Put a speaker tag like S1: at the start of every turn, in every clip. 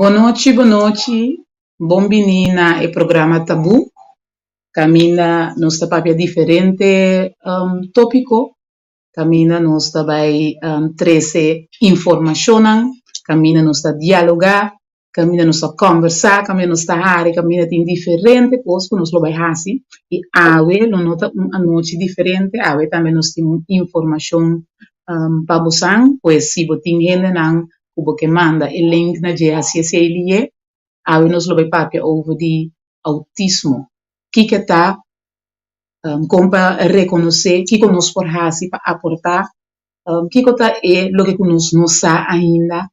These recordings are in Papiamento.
S1: Bonochi, bonochi. Bon bini na e programa Tabú. Kaminda nos ta papia diferente tópiko. Kaminda nos ta bai trese informashonnan. Kaminda nos ta dialogá. Kaminda nos ta kòmbersá. Kaminda nos ta hari. Kaminda tin diferente kos ku nos lo bai hasi. I awe lo no ta un anochi diferente. Awe tambe nos tin un informashon pa bosan. Pues si bo tin hendenan ku bo ke manda e link na dje hasi esei lié. Awe nos lo bai papia over di outismo. Kiko ta, kon pa rekonosé, kiko nos por hasi pa aportá, kiko ta e loke ku nos no sa ainda.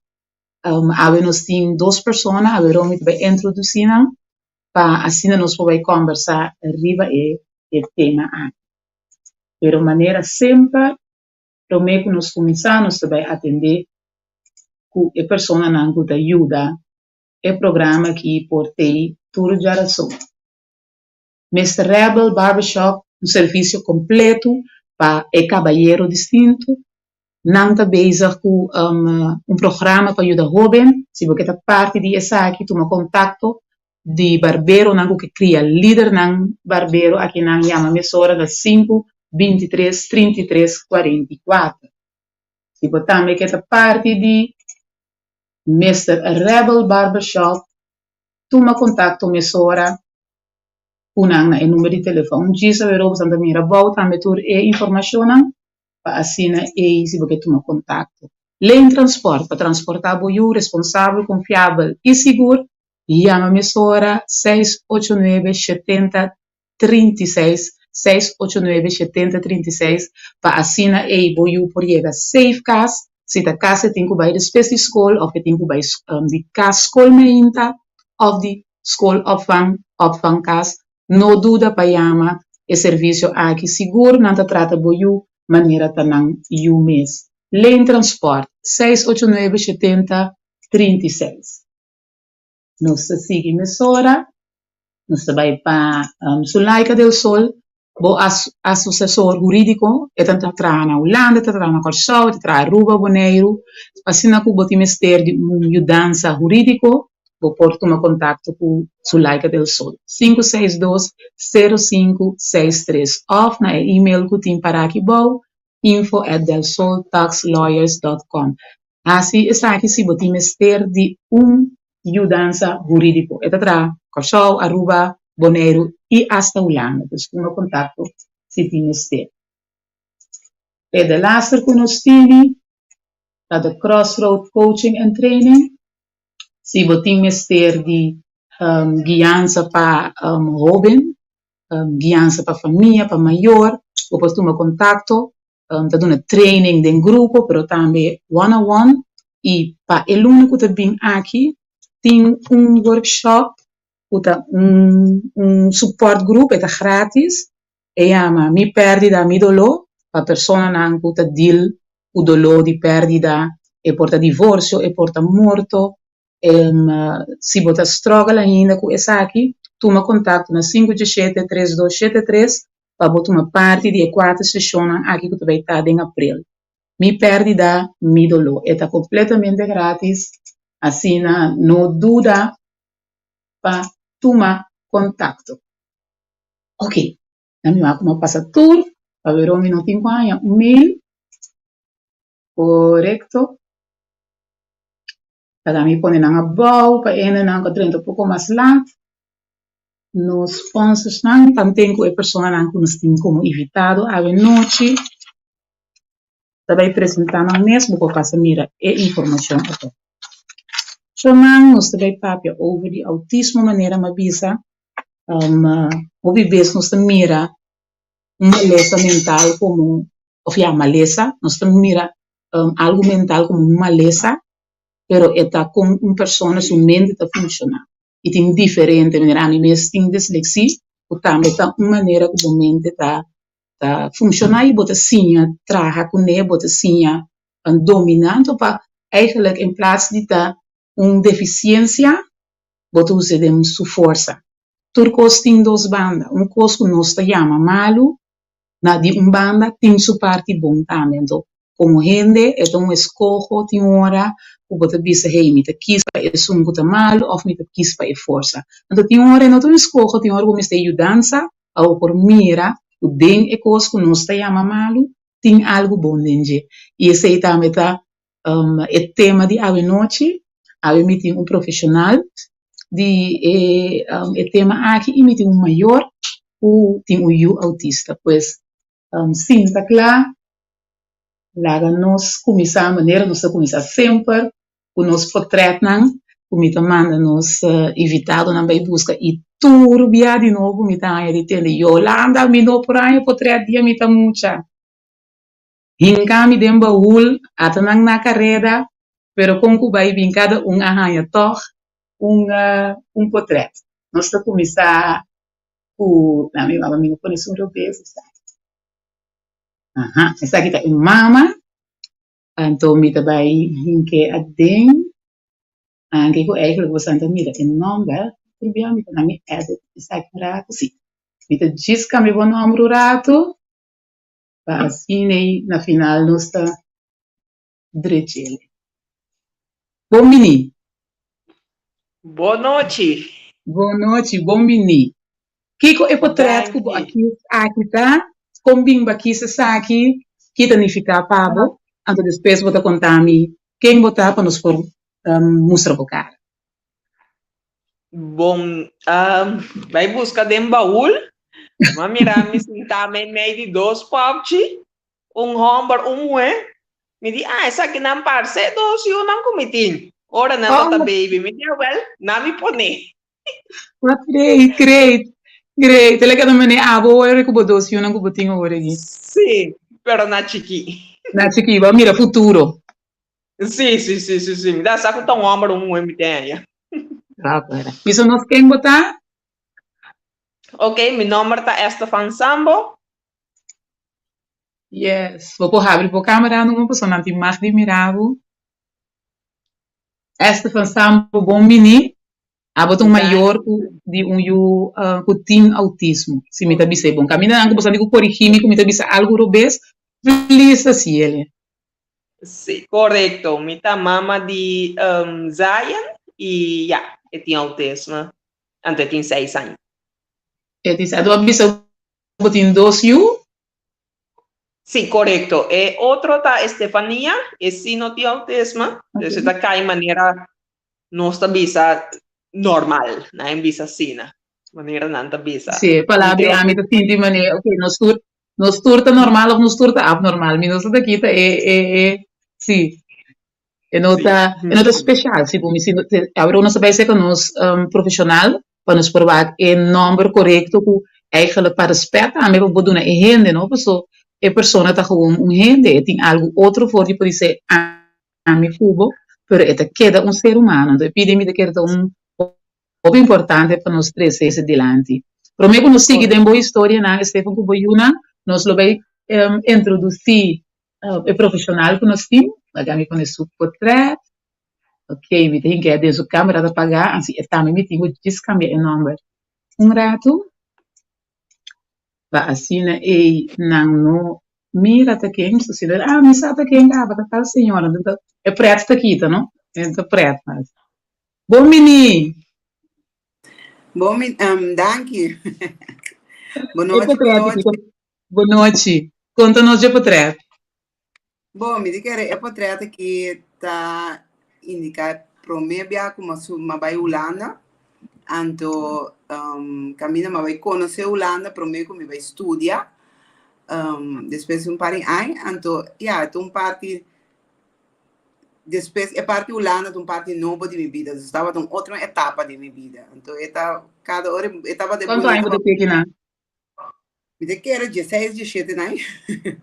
S1: Awe nos tin dos persona, awe Romy ta bai introdusí nan pa asina nos por bai kòmbersá riba e e tema aki. Pero manera semper, promé ku nos kuminsá nos ta bai atendé ku e personanan ku ta yuda e programa aki por tei tur djarason. Mister Rebel Barbershop, un servisio kompleto pa e kabayero distinto. Nan ta bezig ku un programa pa yuda hóben. Si bo ke ta parti di esaki, tuma kontakto di barberonan ku ke kria lidernan barbero akinan yama mesora na sinku bintitres trintitres kuarentikuater. Si bo tambe ke ta parti di Mister Rebel Barbershop, tuma kontakto mesora ku nan na e number di telefòn. Djis awor bo ta mira abou tambe tur e informashonnan pa asina ei si bo ke tuma kontakto. Leen Transport pa transportá bo yu responsabel, konfiabel i sigur. Yama mesora seis ocho nuebe shetenta 36, seis ocho nuebe shetenta 36 pa asina ei bo yu por yega safe kas, si ta kas e tin ku bai despues di skol òf e tin ku bai di kas skol meinta òf di skol opvang opvang kas, no duda pa yama e servisio aki, sigur nan ta trata bo yu manera ta nan yu mes. Leen Transport, seis ocho nuebe shetenta 36. Nos ta sigui mesora. Nos ta bai pa Zulaika del Sol, bo asesor hurídiko. E ta traha na Hulanda, e ta traha na Kòrsou, e ta traha Aruba, Boneiru. Asina ku bo tin mester di un yudansa hurídiko, bo por tuma kontakto ku Zulaika del Sol, sinku seis dos, sero sinku seis tres òf na e email ku tin pará aki bou, info at delsoltaxlawyers dot com. Hasi esaki si bo tin mester di un yudansa hurídiko. E ta traha Kòrsou, Aruba, Boneiru i asta Hulanda. Dus tuma kontakto si tin mester. E delaster ku nos tini ta The Crossroad Coaching and Training. Si bo tin mester di guiansa pa hóben, guiansa pa famia, pa mayor, bo por tuma kontakto. Ta duna training den grupo pero tambe one on one y pa e luna cu ta bin aki tin un workshop cu ta un un support group e ta gratis e yama mi perdida mi dolo pa personanan cu ta deal cu dolo di perdida e por ta divorcio e por ta morto si bo ta struggle ainda cu esaki tuma contacto na sinku djeshete tres dos shete tres pa bo tuma parti di e kuater seshonnan aki ku ta bai ta den aprel. Mi pèrdida, mi doló. E ta kompletamente grátis, asina no duda pa tuma kontakto. Ok, na mi wak ku pasa tur, pasobra mi no tin ku haña un mail. Korekto. Laga mi pone nan abou pa e hendenan ku a drenta un poko mas lat. Nos sponsorsnan tanten ku e personanan ku nos tin komo invitado awe nochi ta bai presentá nan mes, bo por pasa mira e informashon ato. Shownan nos ta bai papia over di outismo manera mi a bisa. Hopi bes nos ta mira un malesa mental komo òf ya malesa, nos ta mira algu mental komo un malesa, pero e ta kon un persona su mente ta funshoná. I tin diferente manera. Ami mes tin dislexia ku tambe ta un manera ku bo mente ta ta funshoná i bo ta siña traha kuné, bo ta siña dominá. Anto pa eigenlijk en plaats di ta un defisiensia bo ta usa den su forsa. Tur kos tin dos banda. Un kos ku nos ta yama malu na di un banda tin su parti bon tambe. Anto Komo hende e ta un eskoho tin ora ku bo ta bisa hey mi ta kis pa esun ku ta malu òf mi ta kis pa e forsa. Anto tin ora e no ta un eskoho tin ora bo mester yudansa pa bo por mira ku den e kos ku nos ta yama malu tin algu bon den dje. I esei tambe ta e tema di awe nochi. Awe mi tin un profeshonal di e e tema aki i mi tin un mayor ku tin un yu autista. Pues sinta kla, laga nos kuminsá manera nos ta kuminsá semper ku nos potrètnan ku mi ta manda nos invitadonan bai buska i tur bia di nobo mi ta haña di tende, Yolanda mi no por haña potrèt dia mi ta mucha. Hinka mi den bahul, ata nan na kareda, pero kon ku bai bin kada un a haña tòg un un potrèt. Nos ta kuminsá ku, na mi mama mi no pone esun robes esaki. Aha, esaki ta e mama, anto mi ta bai hink'é aden, anke ku eigenlijk boso ta mira e nòmber, tur bia mi ta na mi edit esaki un ratu, si, mi ta djis kambia bo nòmber un ratu. Pa asina ei na final nos ta drech'el. Bon bini.
S2: Bon nochi.
S1: Bon nochi, bon bini. Kiko e potret ku bo a
S2: Danki.
S1: kis aki ta? Kon bin bo a kis esaki? Ki ta nifiká pa bo? Anto despues bo ta konta mi ken bo ta pa nos por mustra bo kara.
S2: Bon, bai buska den baul, m'a mira mi sintá meimei di dos pòpchi, un hòmber, un muhé. Mi di, ah, esakinan parse e dos yunan ku mi tin. Ora nan tabata baby, mi di, awèl, nan mi pon'é.
S1: Wat great, great, great. El a keda manera abo ora ku bo dos yunan ku bo tin awor aki.
S2: Sí, pero na chikí.
S1: Na chikí, bo a mira futuro.
S2: Sí, sí, sí, sí, sí. Mi ta sa ku ta un hòmber un muhé mi ten aya.
S1: Rapera. Bisa nos ken bo ta?
S2: Ok, mi nòmber ta Estefan Sambo.
S1: Yes. Bo por habri bo kamera numa pasobra nan tin mag di mira bo. Estefan Sambo, bon bini. Abo ta un mayor ku di un yu ku tin outismo. Si mi ta bisa e bon. Kaminda nan ku bo sa di ku korigí mi ku mi ta bisa algu robes, please hasiel.
S2: Sí, korekto. Mi ta mama di Zion i ya, e tin outisme. Anto e tin seis aña.
S1: E tin seis. Anto bo a bisa bo tin dos yu?
S2: Sí, korekto. E otro ta Estefania, e sí no tin outisme. Dus e ta kai manera nos ta bisa normal. Nan e bisa asina. Manera nan ta bisa.
S1: Sí, e palabra ei ami ta sinti manera, ok, nos tur Nos tur ta normal of nos tur ta abnormal? Mi no sa ta kita e e e si e no ta e no ta special si bo mi si awor nos ta bai seka nos profesional pa nos por wak e nomber korekto ku eigenlijk pa respet tambe pa bo duna e hende no paso e persona ta gewoon un hende e tin algu otro for di por di ami ku bo pero e ta keda un ser humano anto e pidi mi ta kere ta un Hopi importante pa nos trece ese dilanti. Prome cu nos sigui den bo historianan, Estefan cu bo yunan, nos lo bay introduci e profesional cu nos tin. Laga mi pone su potret. Ok, mi ta hinca den su camera ta paga, ansi e tambe mi tin cu djis cambia e nomber un rato pa asina ey nan no mira ta ken. So si nan, ah mi sa ta ken caba, ta tal señora. E pret ta kita, no? E ta pret mas. Bon bini!
S3: Bon bini, danki. Bon
S1: E
S3: nochi, bon
S1: potret
S3: nochi.
S1: aki, bon nochi. Konta nos dje potret.
S3: Bon, mi ta kere e potret aki ta indiká e promé bia ku m'a bai Hulanda. Anto kaminda m'a bai konosé Hulanda promé ku mi bai studia. Despues di un par di aña. Anto, ya, e ta un parti Despues e parti Hulanda ta un parti nobo di mi bida, dus tabata un otro etapa di mi bida. Anto e ta kada ora e tabata e
S1: Kuantu aña
S3: bunita
S1: bo ta teki nan?
S3: Mi ta kere dieseis, diesshete nan,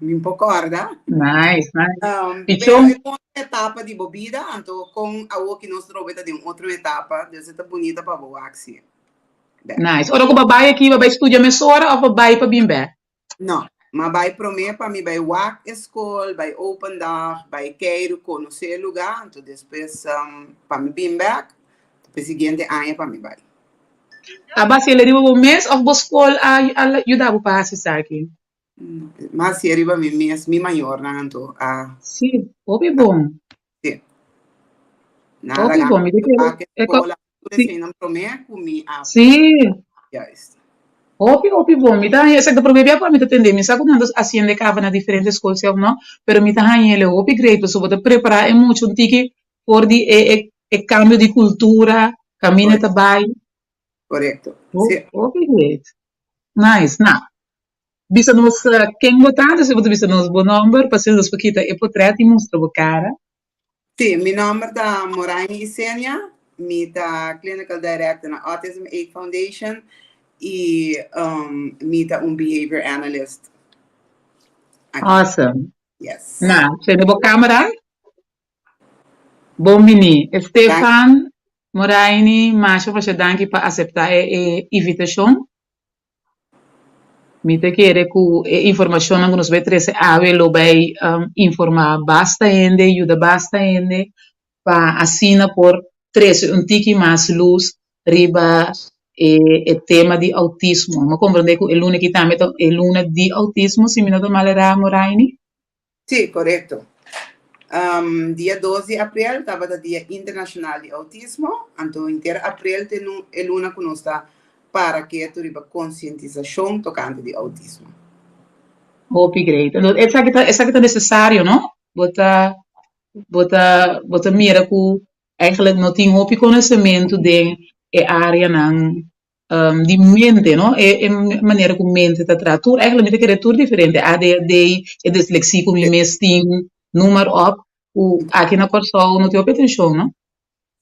S3: mi no por kòrda.
S1: Nice, nice.
S3: Pero
S1: Pichon.
S3: e ta un otro etapa di bo bida, anto kon awo ki nos trobe ta den un otro etapa, dus e ta bunita pa bo wak si. Bèk.
S1: Nice. Ora ku bo bai aki, bo bai studia mesora òf bo bai pa bin bèk?
S3: No, m'a bai promé pa mi bai wak e skol, bai open dag, bai keiru, konosé e lugá, anto despues pa mi bin bèk, pa e siguiente aña pa mi bai.
S1: A basa el riba bo mes òf bo skol a yuda bo pa hasi esaki?
S3: Mas si riba mi mes, mi mayornan anto a.
S1: Sí, hopi bon.
S3: Sí. Nan a
S1: Hopi
S3: laga
S1: bon, mi ta kere
S3: mi
S1: e ko
S3: skola tur
S1: sí.
S3: eseinan promé ku mi a.
S1: Sí.
S3: Juist.
S1: Hopi hopi bon. Mi ta haña esaki ta promé bia ku ami ta tende. Mi sa ku nan ta hasiendo e kaba na diferente skol si òf no, pero mi ta haña el e hopi great pasobra bo ta prepará e mucha un tiki for di e e e kambio di kultura, kaminda ta bai.
S3: Korekto. Sí.
S1: Hopi great. Nice. Na, bisa nos ken bo ta, despues bo ta bisa nos bo nòmber pa asina nos por kita e potrèt i mustra bo kara.
S3: Sí, mi nòmber ta Moraini Isenia, mi ta Clinical Director na Autism Aid Foundation i mi ta un Behavior Analyst
S1: aki. Awesome.
S3: Yes.
S1: Na, sende bo camera. Bon bini. Stefan, Moraini, masha masha danki pa acepta e invitacion. Mi ta kere ku e informashonnan ku nos bai trese awe lo bai informá basta hende, yuda basta hende pa asina por trese un tiki mas lus riba e e tema di outismo. Mi a komprendé ku e luna aki tambe ta e luna di outismo, si mi no ta mal erá, Moraini.
S3: Sí, korekto. Dia dos di aprel tabata Dia Internashonal di Outismo, anto henter aprel ta e luna ku nos ta para ketu riba konsientisashon tokante di outismo.
S1: Hopi great. Anto esaki ta esaki ta nesesario, no? Bo ta bo ta bo ta mira ku eigenlijk no tin hopi konosementu den e areanan di mente, no? E e manera ku mente ta traha. Tur eigenlijk mi ta kere tur diferente, ADHD, e dislexie ku mi mes tin, noem maar op, ku aki na Kòrsou no tin hopi atenshon, no?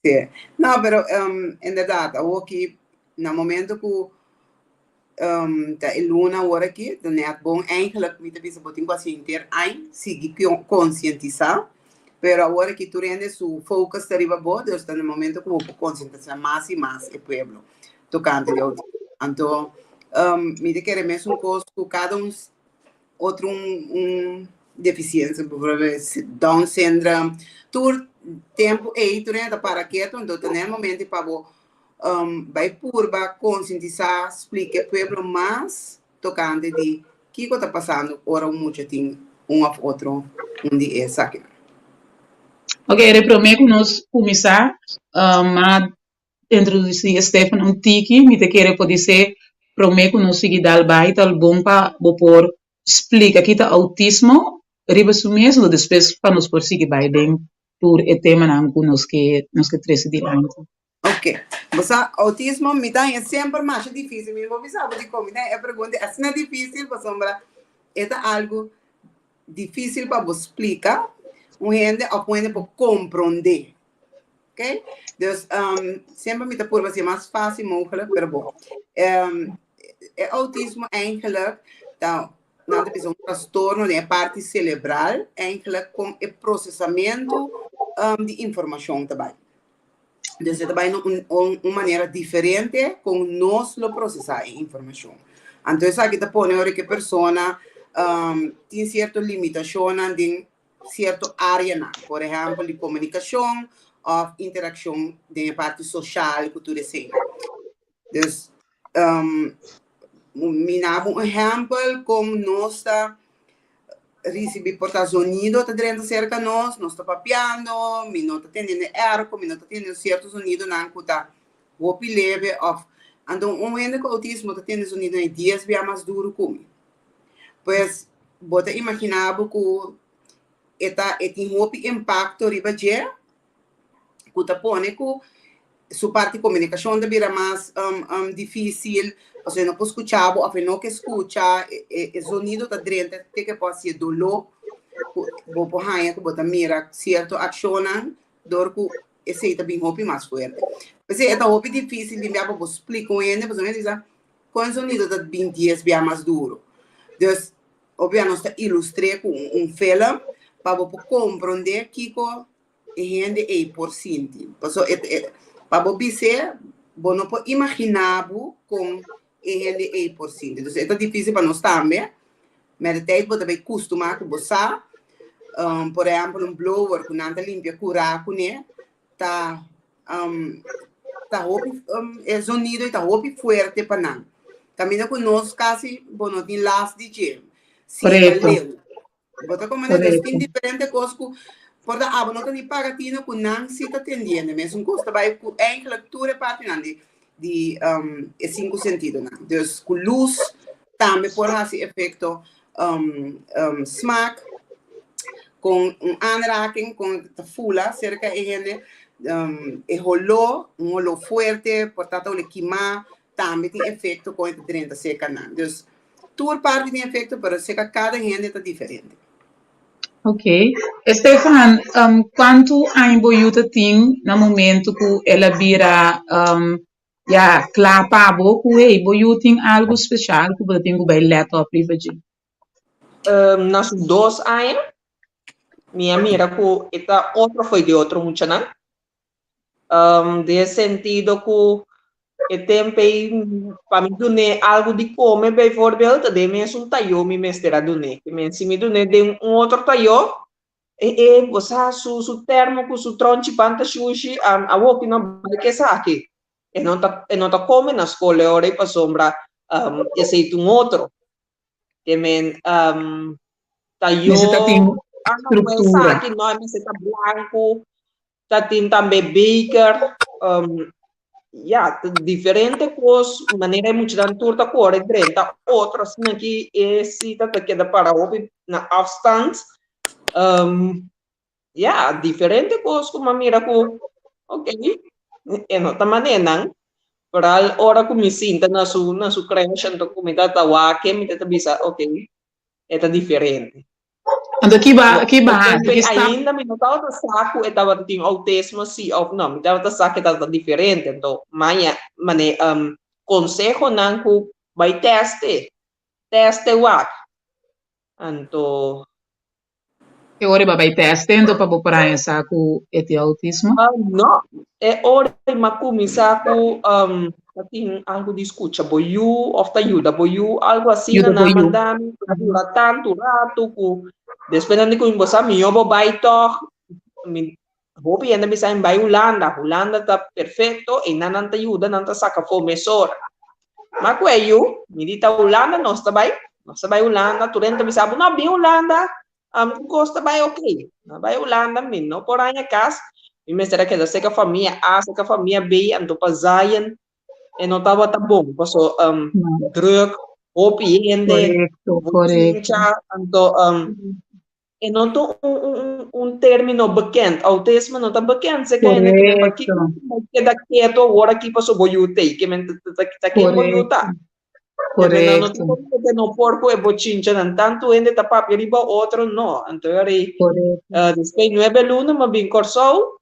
S3: Sí. No, pero inderdaad, awoki na momento ku ta e luna awor aki, ta net bon eigenlijk mi ta bisa bo tin ku hasi henter añ sigui konsientisá, pero awor aki tur hende su focus ta riba bo, dus ta na momento ku bo por konsientisá mas i mas e pueblo tokante di outismo. Anto mi ta kere mesun kos ku kada un otro un defisiensia, Down syndrome, tur tempu ei tur hende ta para ketu, anto ta na e momento pa bo bai purba konsientisá, splika e pueblo mas tokante di kiko ta pasando ora un mucha tin un òf otro un di esakinan.
S1: Ok, e promé ku nos kuminsá, m'a introdusí Stefan un tiki, mi ta kere podisé promé ku nos sigui dal bai ta bon pa bo por splika ki ta outismo riba su mes, anto despues pa nos por sigui bai den tur e temanan ku nos ke nos ke trese dilanti.
S3: Ok. Bo sa, outismo mi ta haña semper masha difísil. Mi no por bisa bo dikon mi ta haña e pregunta asina difísil pasobra e ta algu difísil pa bo splika un hende òf un hende por komprondé. Ok? Dus semper mi ta purba hasi mas fásil mogelijk, pero bon. E outismo eigenlijk ta nan ta bisa un trastorno den e parti selebral, eigenlijk kon e prosesamentu di informashon ta bai. Dus e ta bai na un un manera diferente kon nos lo prosesá e informashon. Anto esaki ta pone ora ku e persona tin sierto limitashonnan den sierto áreanan, por ehèmpel di komunikashon òf interakshon den e parti soshal ku tur eseinan. Dus mi na bo un ehèmpel kon nos ta risibí por ta zonido ta drenta serka nos, nos ta papiando, mi no ta tende èrko, mi no ta tende sierto zonidonan ku ta hopi leve òf anto un hende ku outismo ta tende zonidonan dies bia mas duru ku mi. Pues bo ta imaginá bo ku e ta e tin hopi impakto riba dje ku ta pone ku su parti komunikashon ta bira mas difísil, pasobra e no por skucha bo òf e no ke skucha, e zonido ta drenta te ke por hasié doló, ku bo por haña ku bo ta mira sierto akshonnan dor ku esei ta bin hopi mas fuerte. P'esei e ta hopi difísil di bia pa bo splika un hende, pasobra un hende bisa kon e zonido ta bin dies bia mas duru. Dus hopi bia nos ta ilustr'é ku un film pa bo por komprondé kiko e hende ei por sinti. Paso e e pa bo bis'é, bo no por imaginá bo kon e hende ei por sinti. Entonces e ta difísil pa nos tambe. Met de tijd bo ta bai kustumá ku bo sa, por ehèmpel un blower ku nan ta limpia kurá kuné ta ta hopi e zonido ei ta hopi fuerte pa nan. Kaminda ku nos kasi bo no tin las di dje. Si e ta leu. Bo ta komprendé? Dus tin diferente kos ku por ta abo no ta ni paga tino ku nan si ta tendiendo. Mesun kos ta bai ku eigenlijk tur e partinan di di e sinku sentidonan. Dus ku lus tambe por hasi efekto, smaak, kon un aanraking, kon ta fula serka e hende, e holó, un holó fuerte, por ta ta hole kimá, tambe tin efekto kon e ta drenta serka nan. Dus Tur parti tin efecto, pero seca cada hende ta diferente.
S1: Ok. Estefan, um, cuantu aña bo yu ta tin na momento cu el a bira um, ya cla pa bo cu hey, bo yu tin algo special cu bo ta tin cu bay let op riba dje?
S2: Um, na su dos aña, mi a mira cu e ta otro fo'i di otro muchanan. Den e sentido ku e tempu ei pa mi dun'é algu di kome bijvoorbeeld ta den mesun tayó mi mester a dun'é. Ke men si mi dun'é den un otro tayó e e bo sa su su termo ku su tronchi pan ta shushi awor ki no bai ke esaki. E no ta e no ta kome na skol e ora ei pasobra esei ta un otro. Ke men tayó
S1: Mester ta tin
S2: ah no ku
S1: struktura.
S2: esaki no e mester ta blanku. Ta tin tambe beker, ya, ta diferente kos, manera e muchanan tur ta kore drenta otro, asina ki e sita ta keda para hopi na afstand. Ya, diferente kos ku mi a mira ku, ok, e no ta manera nan, foral ora ku mi sinta na su na su crèche anto ku mi ta ta wak e mi ta ta bisa, ok, e ta diferente.
S1: Anto ki ba ki ba hasi? Ki stap?
S2: Ainda mi no tabata sa ku e tabata tin outismo si òf no. Mi tabata sa ku e tabata diferente. Anto maña mane konsehonan ku bai tèst e, tèst e wak. Anto.
S1: E ora e ba bai tèst e anto pa bo por haña sa ku e tin outismo?
S2: No, e ora ei mi a kuminsá ku ta tin algu di skucha bo yu òf ta yuda bo yu, algu asina
S1: Yuda bo
S2: nan
S1: yu.
S2: manda mi, ta dura tantu ratu ku despues nan di ku mi bo sa mihó bo bai tòg, mi hopi hende a bisa mi bai Hulanda, Hulanda ta perfekto, einan nan ta yuda, nan ta saka afó mesora. Ma ku e yu, mi di ta Hulanda nos ta bai, nos ta bai Hulanda, tur hende ta bisa bo no bin Hulanda, Am kos ta bai ok. No bai Hulanda, mi no por haña kas. Mi mester a keda serka famia A, serka famia B, anto pa Zion e no tabata bon. Paso um, druk, hopi hende,
S1: Korekto, korekto.
S2: bochincha, anto um, e no ta un, un, un, un término bekend. Autismo no ta bekend serka hende. Ke men pakiko
S1: Korekto,
S2: bo keda keto awor aki paso bo yu t'ei? Ke men ta, ta, ta ken bo yu ta?
S1: korekto.
S2: Kemena no ta
S1: Korekto.
S2: por porque no por ku e bochinchanan. Tantu hende ta papia riba otro, no. Anto yori,
S1: Korekto.
S2: uh, despues nuebe luna mi a bin Kòrsou,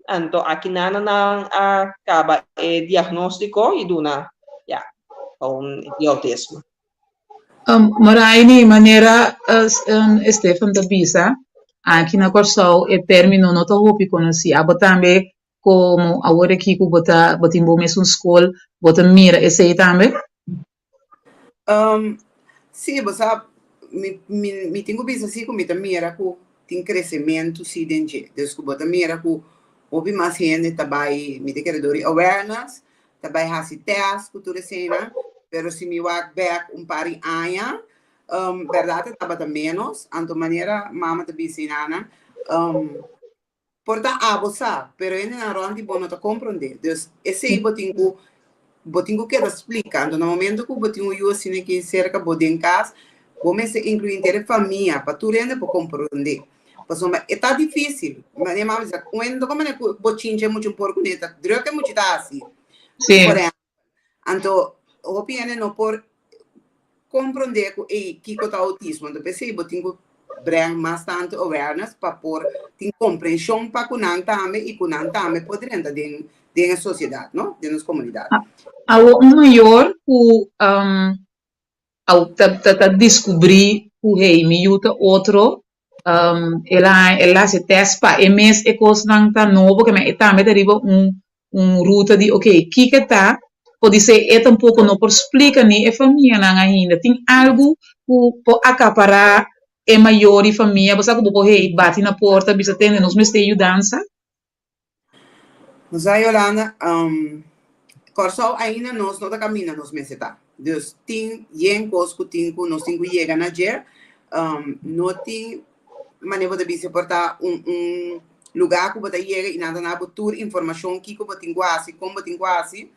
S2: anto aki nana nan a kaba e diagnóstiko i duna, ya, un di autismo.
S1: Um, Moraini, manera uh, um, Stefan ta bisa, aki na Kòrsou e término no ta hopi konosí. Abo tambe Komo awor aki ku bo ta bo tin bo mesun skol, bo ta mira esei tambe?
S3: Um, sí, bo sa, mi, mi, mi tin ku bisa sí ku mi ta mira ku tin kresementu sí den dje. Dus ku bo ta mira ku hopi mas hende ta bai, mi ta kere dor di awareness, ta bai hasi tèst ku tur eseinan, pero si mi wak bèk un par di aña, um, bèrdat e tabata ménos, anto manera mama ta bisa i nana, um, Por ta abo sa, pero hendenan rònt di bo no ta komprondé. Dus esei bo tin ku bo tin ku keda splika. Anto na momento ku bo tin un yu asina aki serka bo den kas, bo mester inkluí henter e famia pa tur hende por komprondé. Pasobra e ta difísil. Manera mama bisa, un hende no ta komprondé ku bochincha e mucha un por kuné, ta drùk e mucha ta hasi.
S1: Sí.
S3: Por ehèmpel. Anto hopi hende no por comprende cu ey kico ta autismo. Anto p'esey bo tin cu breng mas tanto awareness pa por tin comprension pa cu nan tambe y cu nan tambe por drenta den den e sociedad, no? Den nos comunidad.
S1: Awo un mayor cu ta ta descubri cu hey mi yu ta otro El a el a hasi tèst pa e mes e kosnan ta nobo ke men e tambe ta riba un un ruta di oke kiko ta podisé e tampoko no por splika ni e famianan ainda tin algu ku por akapará e mayor di famia bo sa ku bo por hey bati na porta bisa tende nos mester yudansa.
S3: Nos a Yolanda, Kòrsou ainda nos no ta kaminda nos mester ta. Dus tin yen kos ku tin ku nos tin ku yega na dje. No tin manera bo ta bisa por ta un un lugá ku bo ta yega i nan ta duna bo tur informashon kiko bo tin ku hasi, kon bo tin ku hasi.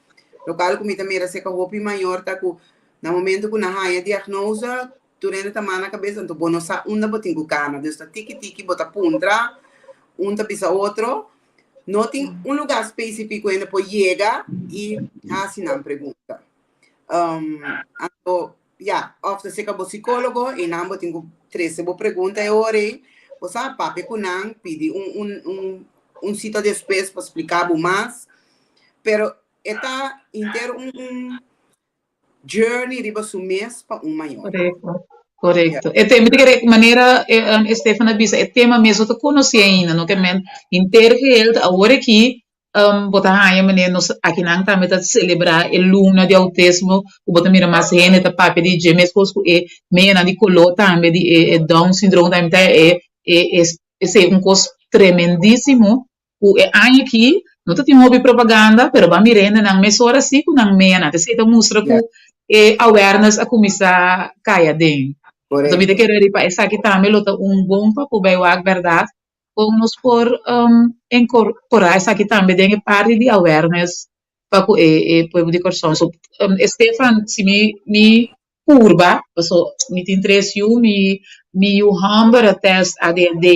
S3: Lokal ku mi ta mira serka hopi mayor ta ku na momento ku nan haña diagnose tur hende ta manda kabes anto bo no sa unda bo tin ku kana. Dus ta tiki tiki bo ta puntra, un ta bisa otro. No tin un lugá spesifiko hende por yega i hasi nan pregunta. Anto ya, òf ta seka bo sikólogo i nan bo tin ku trese bo pregunta e ora ei. Bo sa papia ku nan, pidi un un un un sita despues pa splika bo mas. Pero e ta henter un un journey riba su mes pa un mayor.
S1: Korekto, korekto. E tema, mi ta kere manera Stefan a bisa, e tema mes no ta konosí ainda, no ke men henter geheel ta awor aki bo ta haña manera nos akinan tambe ta selebrá e luna di outismo ku bo ta mira mas hende ta papia di dje meskos ku e meyanan di koló tambe di e down syndrome tambe ta e e esei un kos tremendísimo ku e aña aki no ta tin hopi propaganda pero bo a mira hendenan mesora si ku nan meyanan ta esei ta mustra ku e awareness a kuminsá kai aden. Anto mi ta kere riba esaki tambe lo ta un bon pa por bai wak bèrdat kon nos por incorporá esaki tambe den e parti di awareness pa ku e pueblo di Kòrsou. So, Stefan, si mi mi purba, paso mi tin tres yu, mi mi yu hòmber a tèst ADHD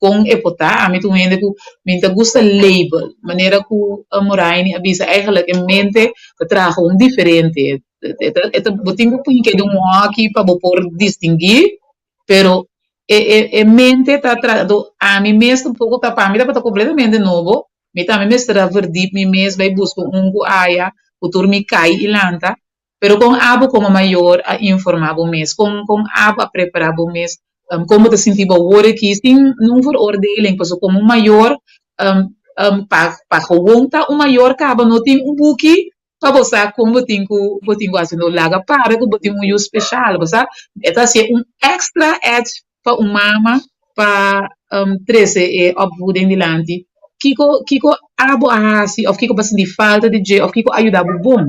S1: kon e por ta, ami ta un hende ku mi ta gusta label, manera ku Moraini a bisa eigenlijk e mente ta traha un diferente, e ta e ta bo tin ku pui keda un hòki pa bo por distinguí Pero e e e mente ta tra do ami mes tampoco ta pa mi tabata completamente nobo, mi tambe mester a verdiep mi mes bai busca un cu aya cu tur mi cay y lanta, pero con abo como mayor a informa bo mes, con con abo a prepara bo mes, con bo ta sinti bo awor aki sin nun veroordeling, pasobra como un mayor pa pa gewoon ta un mayor caba no tin un buki Pa bo sa kon bo tin ku bo tin ku hasi no laga para ku bo tin un yu speshal bo sa e ta hasié un extra edge pa un mama pa trese e opvoeding dilanti kiko kiko abo a hasi òf kiko bo a sinti falta di dje òf kiko a yuda bo bon.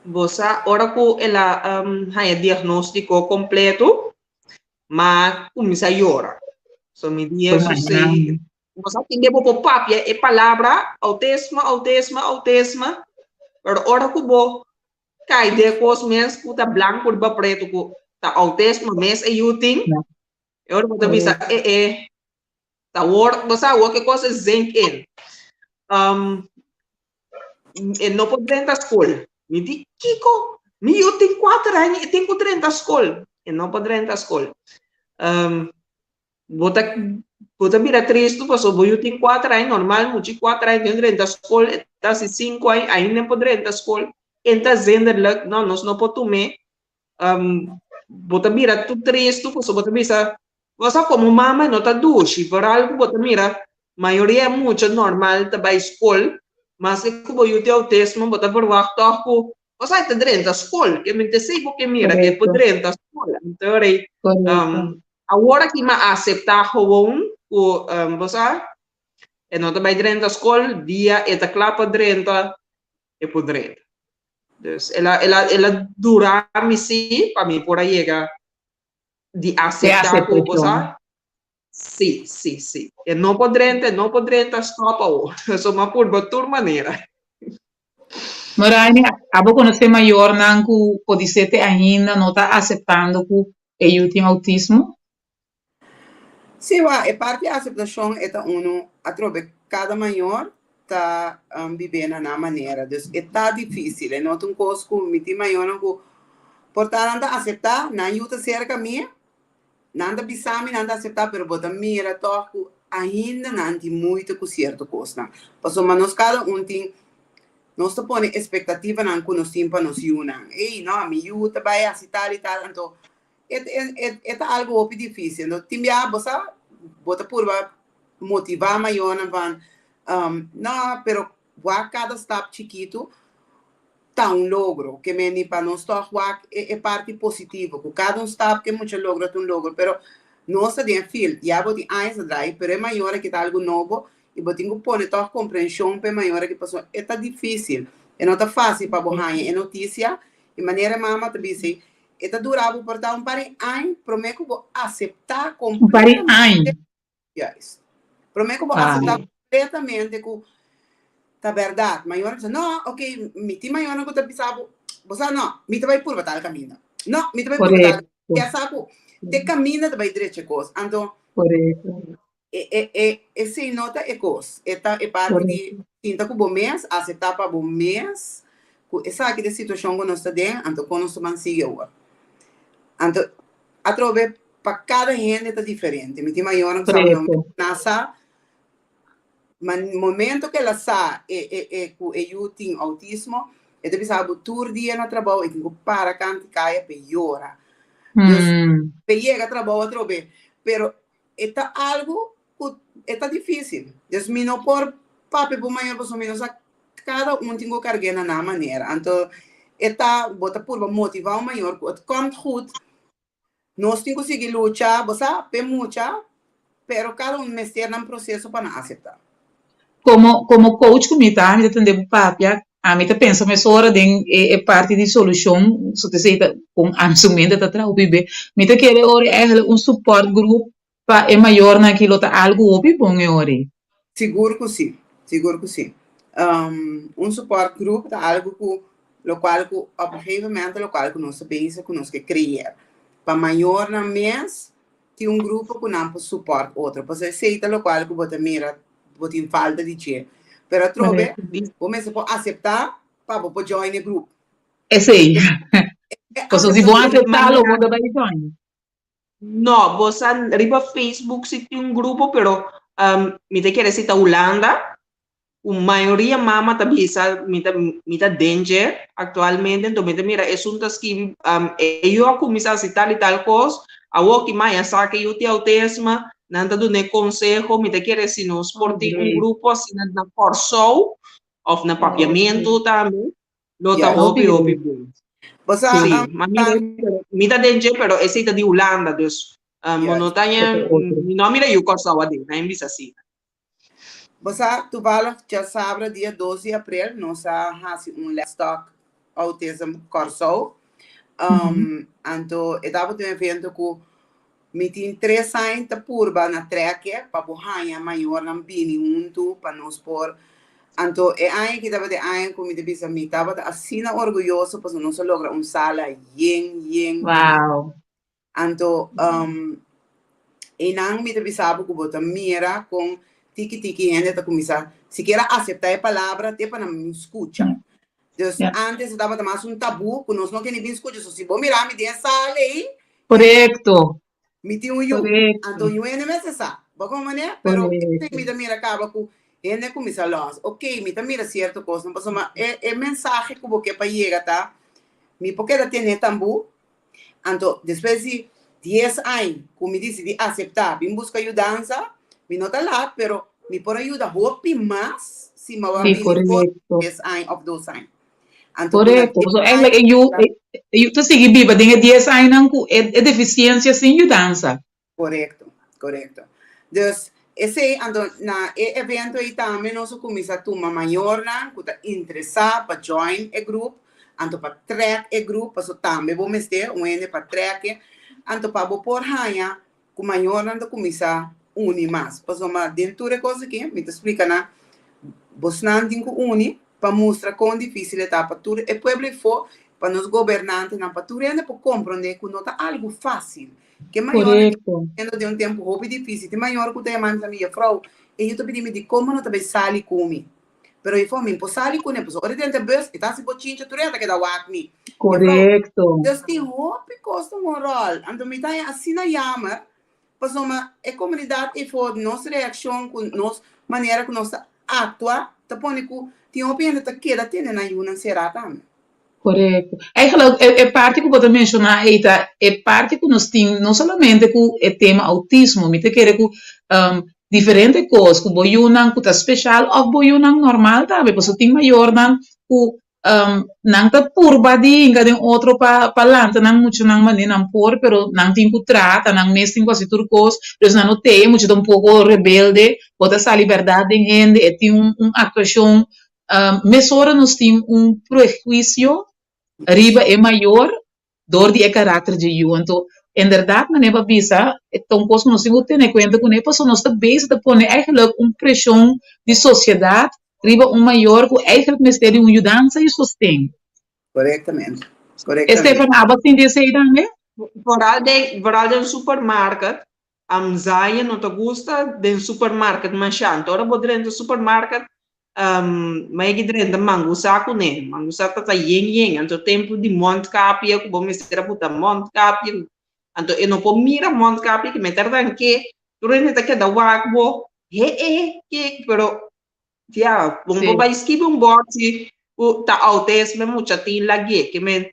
S2: Bo sa ora ku el a haña diagnóstiko kompleto m'a kuminsá yora so mi di Hesus ei Bo sa tin bo por papia e palabra autismo, autismo, autismo, pero ora ku bo kai den e kos mes ku ta blanku riba pretu ku ta autismo mes e yu tin, e ora bo ta bisa e e ta awor, bo sa awor ke kos e zink in. E no por drenta skol. Mi di kiko? Mi yu tin kuater aña e tin ku drenta skol. E no por drenta skol. Bo ta bo ta bira tristu pasobra bo yu tin kuater aña, normal mucha kuater aña tin drenta skol, e ta hasi sinku aña ainda e por drenta skol, e ta zinderlijk, no nos no por tum'é. Bo ta bira tur tristu pasobra bo ta bisa, bo sa komo mama no ta dushi, vooral ku bo ta mira mayoria e mucha normal ta bai skol, maske ku bo yu tin outismo bo ta verwagt tòg ku Bo sa e ta drenta skol, ke mi ta esei bo ke mira, ke por drenta skol. Anto rei, awor aki mi a aseptá gewoon ku bo sa, e no ta bai drenta skol, dia e ta kla pa drenta, e por drenta. Dus el a, el a, el a dura mi sí pa mi por a yega di aseptá ku bo sa, sí, sí, sí. E no por drenta, e no por drenta, stòp awor. So mi a purba tur manera.
S1: Moraini, abo konosé mayornan ku podisé te ainda no ta aseptando ku e yu tin outismo?
S3: Sí, wak, e parti aseptashon e ta unu atrobe kada mayor ta bib'é na nan manera. Dus e ta difísil, e no ta un kos ku mi tin mayornan ku por ta nan ta aseptá, nan yu ta serka mi, Nan ta bisa mi nan ta aseptá, pero bo ta mira tòg ku ainda nan tin moeite ku sierto kosnan. Pasobra nos kada un tin, nos ta pone espektativanan ku nos tin pa nos yunan. Ey, no, mi yu ta bai hasi tal i tal, anto e e e ta algu hopi difísil. Anto tin biaha bo sa, bo ta purba motivá mayornan van, no, pero wak kada stap chikitu. Ta un logro. Ke meni pa nos tòg wak e e parti positivo, ku kada un stap ke mucha logra ta un logro, pero nos ta den e field, ya bo tin añas ta drai, pero e mayor aki ta algu nobo i bo tin ku pone tòg komprenshon pa e mayor aki pasobra e ta difísil, e no ta fásil pa bo haña e notisia i manera e mama ta bisa. E ta dura bo por ta un par di aña promé ku bo aseptá
S1: Un par di
S3: kompletamente.
S1: aña.
S3: Juist. Promé ku bo
S1: Wow.
S3: aseptá kompletamente ku ta bèrdat. Mayornan bisa, no, ok, mi tin mayornan ku ta bisa bo, bo sa no, mi ta bai purba tal kaminda. No, mi ta bai purba tal.
S1: Korekto.
S3: Ya sa ku te kaminda ta bai drecha e kos. Anto
S1: Korekto.
S3: E e e esei no ta e kos. E ta e parti di
S1: Korekto.
S3: sinta ku bo mes, aseptá pa bo mes ku esaki ta e situashon ku nos ta den, anto kon nos ta ban sigui awor. Anto atrobe pa kada hende ta diferente. Mi tin mayornan ku sa no
S1: Korekto.
S3: na sa, ma momento ku el a sa e e e ku e yu tin outismo, e ta bisa bo tur dia na trabou e tin ku para kanta i kaya p'e yora. Dus p'e yega trabou atrobe. Pero E ta algu ku e ta difísil. Dus mi no por papia bo mayor pasobra mi no sa kada un tin ku karg'é na nan manera. Anto e ta bo ta purba motivá un mayor ku het komt goed, nos tin ku sigui lucha, bo sa, p'e mucha, pero kada un mester nan proseso pa nan aseptá.
S1: Komo komo coach ku mi ta, mi ta tende bo papia, ami ta pensa mesora den e e parti di solushon, so ta esei ta kon ami su mente ta traha hopi be. Mi ta kere ora eigenlijk un support group pa e mayornan aki lo ta algu hopi bon e ora ei.
S3: Sigur ku si, sigur ku si. Un support group ta algu ku lokual ku op un gegeven momento lokual ku nos ta bezig ku nos ke kreer. Pa mayornan mes Tin un grupo ku nan por support otro. Pasobra esei ta lokual ku bo ta mira bo tin falta di dje. Pero atrobe bo mester por aseptá pa bo por join e grupo.
S1: Esei. Pasobra si bo aseptá lo bo ta bai join.
S2: No, bo sa riba Facebook si tin un grupo pero mi ta kere si ta Hulanda. Ku mayoria mama ta bisa mi ta mi ta den dje aktualmente enton mi ta mira esun ta skibi e yu a kuminsá hasi tal i tal kos awor ki maya sa ke yu tin autisma nan ta dun'é konseho mi ta kere si nos por tin un grupo asina na Kòrsou òf na Papiamentu tambe lo ta hopi hopi bon. Sí, ma mi mi ta den dje pero esei ta di Hulanda dus bo no ta mi no a mira yu Kòrsou aden nan bisa asina.
S3: Bo sa, toevallig djasabra dia dos di aprel nos a hasi un Let's Talk Autism Kòrsou. Anto e tabata un evento ku mi tin tres aña ta purba na trèk'e pa bo haña mayornan bini huntu pa nos por. Anto e aña aki tabata e aña ku mi ta bisa mi tabata asina orguyoso pasobra nos a logra un sala yen yen yen.
S1: Wow.
S3: Anto, einan mi ta bisa bo ku bo ta mira kon tiki tiki hende ta kuminsá sikiera aseptá e palabra te pa nan skucha. Dus ántes e tabata mas un tabú ku nos no kende bin skucha. So si bo mira mi den e sala ei,
S1: Korekto.
S3: mi tin un yu. Anto un yu hende mester sa. Bo komo manera? Pero esei mi ta mira kaba ku hende a kuminsá lòs. Oké, mi ta mira sierto kosnan pasobra e mensahe ku bo ke pa yega ta, mi por keda tene tambú Anto, despues di dies añ ku mi disidí aseptá bin buska yudansa, mi no ta lat, pero mi por a yuda hopi mas si mi a
S1: Sí,
S3: bini for
S1: korekto.
S3: dies añ òf dos añ. Anto, ku na
S1: Korekto.
S3: dies
S1: Pasobra
S3: añ
S1: eigenlijk e yu, e yu ta sigui biba den e dies añnan ku e e defisiensia sin yudansa.
S3: Korekto, korekto. Dus, esei, anto na e evento ei tambe nos a kuminsá tuma mayornan ku ta interesá pa join e grup, anto pa trèk e grup, pasobra tambe bo mester un hende pa trèk e, anto pa bo por haña ku mayornan ta kuminsá uni mas. Pasobra den tur e kos aki mi ta splika nan, bosnan tin ku uni pa mustra kon difísil e ta pa tur e pueblo efó, pa nos gobernantenan, pa tur hende por komprondé ku no ta algu fásil. Ke mayornan ke
S1: Korekto.
S3: yendo den un tempu hopi difísil. Tin mayor ku ta yama mi, mi jefrou, e yu ta pidi mi dikon bo no ta bai sali ku mi. Pero jefrou, mi no por sali kuné, pasobra ora e drenta bus, e ta hasi bochincha, tur hende ta keda wak mi. Jefrou,
S1: Korekto.
S3: dus tin hopi kos ta un ròl. Anto mi ta haña asina yamer, pasobra e komunidat efo nos reakshon ku nos manera ku nos ta aktua ta pone ku tin hopi hende ta keda tene nan yunan será tambe.
S1: Korekto. Eigenlijk e e parti ku bo ta menshoná ei ta e parti ku nos tin no solamente ku e tema outismo, mi ta kere ku diferente kos ku bo yunan ku ta speshal òf bo yunan normal tambe, pasobra tin mayornan ku nan ta purba di hinka den otro pa pa lanta nan muchanan manera nan por, pero nan tin ku traha, ta nan mes tin ku hasi tur kos, dus nan no tei, e mucha ta un poko rebelde, bo ta sali bèrdat den hende, e tin un un aktuashon Mesora nos tin un prehuisio riba e mayor. Dor di e karakter dje yu. Anto, inderdat manera bo a bisa, e ta un kos ku nos tin ku tene kuenta kuné pasobra nos ta bezig ta pone eigenlijk un preshon di sosiedat riba un mayor ku eigenlijk mester di un yudansa i sosten.
S3: Korektamente, korektamente.
S1: Estefan, abo a sinti esei tambe?
S2: Vooral den, vooral den supermarket, Amzaya no ta gusta den supermarket masha. Anto ora bo drenta supermarket, ma e ki drenta mangusa kuné. Mangusa ta ta yen yen. Anto tempu di mondkapje ku bo mester a buta mondkapje, anto e no por mira mondkapje ke mester ranke. Tur hende ta keda wak bo, he e ke, pero ya, bo no por bai skibi un bòrchi ku ta outisme mucha tin lag'é. Ke men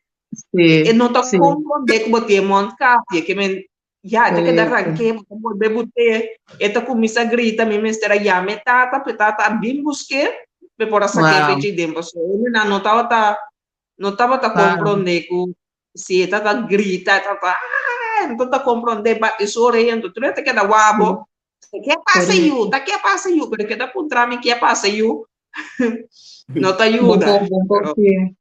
S2: e no ta komprondé ku bo tin e mondkapje. Ke men Ya, e ta keda ranké, bo ta bolbe but'é, e ta kuminsá grita, mi mester a yama e tata, pa e tata a bin busk'é, pa e por a sak'é
S1: Wow.
S2: fecha ei den, pasobra hendenan no tabata, no tabata komprondé ku si e tata grita, e tata aah, no tabata komprondé, bati su orea, anto tur e ta keda wak bo, ke a pasa yu, ta ke a pasa yu, pero e keda puntra mi ke a pasa yu, no ta
S1: Bon
S2: yuda,
S1: por, bon por,
S2: pero
S1: sí.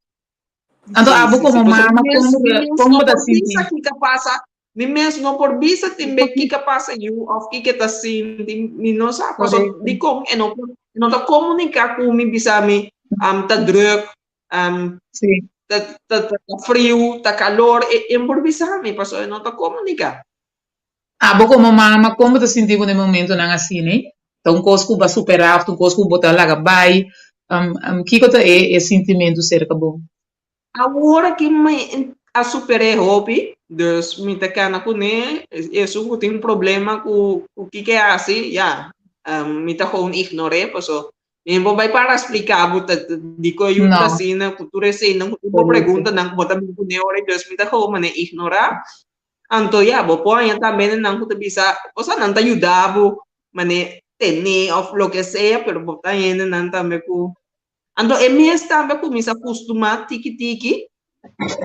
S1: Anto
S2: sí,
S1: abo
S2: sí, sí,
S1: komo
S2: pasobra
S1: mama,
S2: mi mes,
S1: kon
S2: mi mes
S1: kon
S2: no
S1: bo ta
S2: por
S1: sinti?
S2: bisa kiko a pasa Mi mes no por bisa tin be kiko a pasa yu of kiko e ta sinti, mi no sa. Paso
S1: Correcto.
S2: dikon e no por, e no ta komuniká ku mi bisa mi ta druk, ta ta ta friu, ta kalor, e e no por bisa mi paso e no ta komuniká.
S1: Abo komo mama, kon bo ta sinti bo den momentonan asina? Ta un kos ku bo a superá of ta un kos ku bo ta laga bai? Kiko ta e e sintimentu serka bo?
S2: Awor aki mi a super'é hopi, dus mi ta kana kuné, esun ku tin problema ku kiko e hasi, ya, mi ta gewoon ignor'é, paso mi no por bai para splika bo ta dikon e yuda
S1: No.
S2: asina, ku tur eseinan, ku tur bo preguntanan ku bo ta bin kuné ora, dus mi ta gewoon manera ignorá. Anto ya, bo por haña tambe nan ku ta bisa, osea nan ta yuda bo manera tene òf loke sea, pero bo ta haña nan tambe ku Anto e mes tambe a kuminsá kustumá tiki tiki.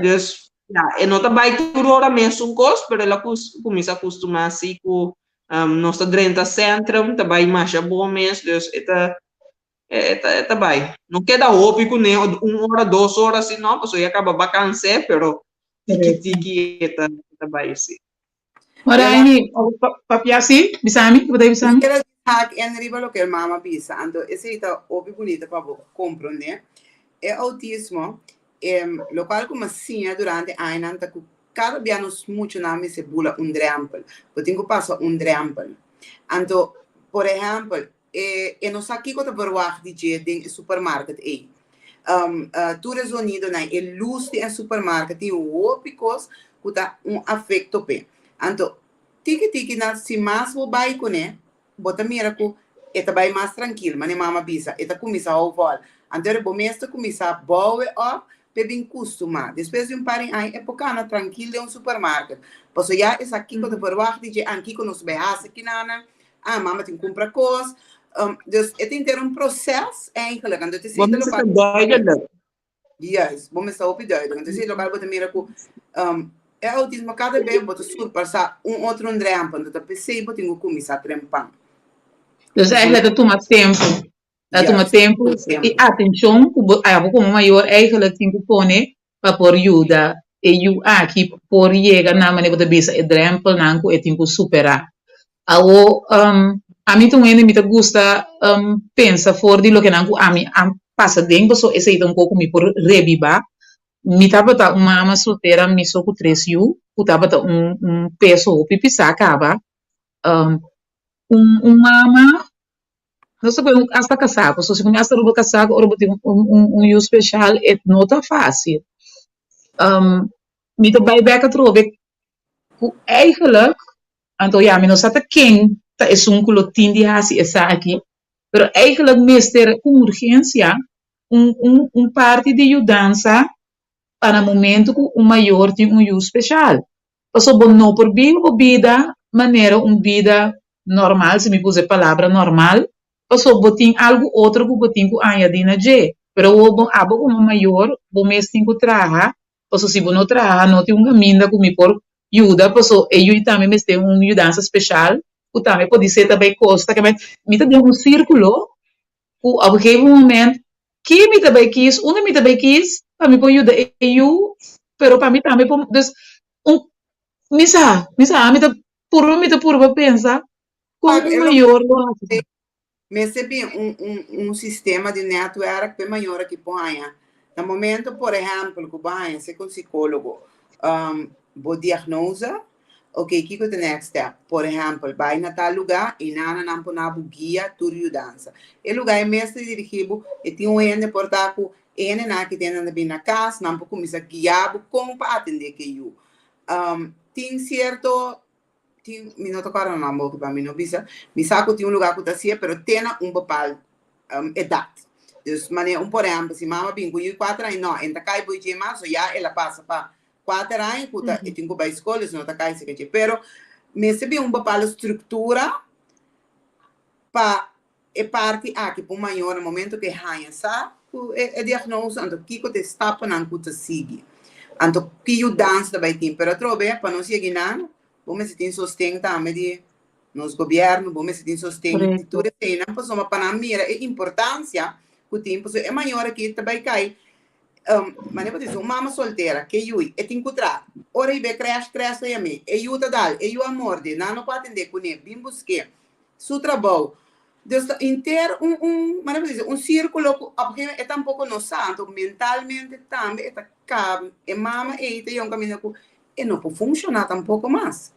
S2: Dus, ya, e no ta bai tur ora mesun kos, pero el a kuminsá kustumá si ku nos ta drenta sentrum, ta bai masha bon mes, dus e ta e ta e ta bai. No keda hopi kuné un ora, dos ora si no, pasobra ya kaba bakans'é, pero tiki tiki e ta e ta bai si.
S1: Moraini, papia si, bisa mi, bo ta bisa mi?
S3: Mi quier haak in riba loke el mama bisa, anto esei ta hopi bunita pa bo comprende. E autismo, locual cu mi a siña durante añanan ta cu cada bia nos muchanan mester bula un drempel, bo tin cu pasa un drempel. Anto, por ehempel, E e no sa kiko ta verwagt di dje den e supermarket ei. Tur e zonidonan, e lus di e supermarket tin hopi kos ku ta un afekto p'e. Anto, tiki tiki na si mas bo bai kuné, bo ta mira ku e ta bai mas trankil, manera mama bisa, e ta kuminsá hou vòl. Anto bo mes ta kuminsá bou e òp p'e bin kustumá. Despues di un par di aña e por kana trankil den un supermarket. Pasobra ya e sa kiko ta verwagt di dje, an kiko nos bai hasi kinanan, Ah, mama tin kumpra kos. Dus e tin ter un proces eigenlijk. Anto te
S2: Bo
S3: sita
S2: mester
S3: lokaal.
S2: ta duidelijk.
S3: Juist, bo mester hopi duidelijk. Anto esei lokaal bo ta mira ku e autismo kada bes bo ta surpasá un otro drempel. Anto ta p'esei bo tin ku kuminsá trempan.
S1: Dus eigenlijk ta tuma tempu. Ta tuma
S3: Juist,
S1: tempu i
S3: tempu.
S1: atenshon ku bo abo komo mayor eigenlijk tin ku pone pa por yuda e yu aki por yega na manera bo ta bisa e drempelnan ku e tin ku superá. Awo ami ta un hende mi ta gusta pensa for di lokenan ku ami a pasa den pasobra esei ta un kos ku mi por rebibá. Mi tabata un mama soltera mi so ku tres yu ku tabata un un peso hopi pisá kaba. Un un mama No sa ku hasta kasá, pasobra si ku mi hasta riba kasá ora bo tin un yu speshal e no ta fásil. Mi ta bai bèk atrobe ku eigentlik, anto ya mi no sa ta ken ta esun ku lo tin di hasi esaki, pero eigentlik mester ku urgensia un parti di yudansa pa na momento ku un mayor tin un yu speshal. Pasobra bo no por biba bo bida manera un bida normal, si mi por usa e palabra normal, pasobra bo tin algu otro ku bo tin ku añadí na dje. Pero awor bo abo komo mayor bo mes tin ku traha, pasobra si bo no traha no tin un kaminda ku mi por yuda, pasobra e yu tambe mester un yudansa speshal ku tambe podisé ta bai kosta. Mi ta den un sírkulo ku op gegeven moment ki mi ta bai kis, unda mi ta bai kis pa mi por yuda e yu. Pero pa mi tambe por, dus un mi sa, mi sa, mi ta purba mi ta purba pensa kon
S3: Pak,
S1: un
S3: e lo
S1: mayor lo hasi.
S3: Mester bin un un un sistema di netwerk p'e mayor aki por haña. Na momento, por ehèmpel, ku bo haña seka un sikólogo, bo diagnose, oke, kiko ta e next step? Por ehèmpel, bai na tal lugá i nana nan por na bo guia tur yudansa. E lugá ei mes ta dirigí bo, e tin un hende por ta ku e hendenan aki den nan ta bin na kas, nan por kuminsá guia bo kon pa atendé ku e yu. Tin sierto Tin, mi no ta kòrda nan boki pa mi no bisa. Mi sa ku tin un lugá ku ta hasié, pero te na un bepal edat. Dus manera un por ehèmpel, si mama bin ku yu kuater aña, no, e no ta kai bo dje mas, so ya el a pasa pa kuater aña ku ta e tin ku bai skol, dus no ta kai serka dje. Pero mester bin un bepal struktura pa E parti aki pa un mayor na momento ku e haña sa ku e diagnose, anto kiko ta e staponan ku ta sigui? Anto ki yudansa ta bai tin? Pero atrobe pa nos yega einan, bo mester tin sosten tambe di nos gobièrnu, bo mester tin sosten di tur eseinan pasobra pa nan mira e importansia ku tin, pasobra e mayor aki ta bai kai, manera bo ta bisa un mama soltera ke yui e tin ku traha, ora e bai krèsh, krèsh ta yam'é, e yu ta dal, e yu a morde, nan no por atendé kuné, bin busk'é. Su trabou. Dus ta inter un un manera bo ta bisa un sirkulo ku op gegeven moment e tampoko no sa, anto mentalmente tambe e ta kab e mama ei ta yega un kaminda ku e no por funshoná tampoko mas.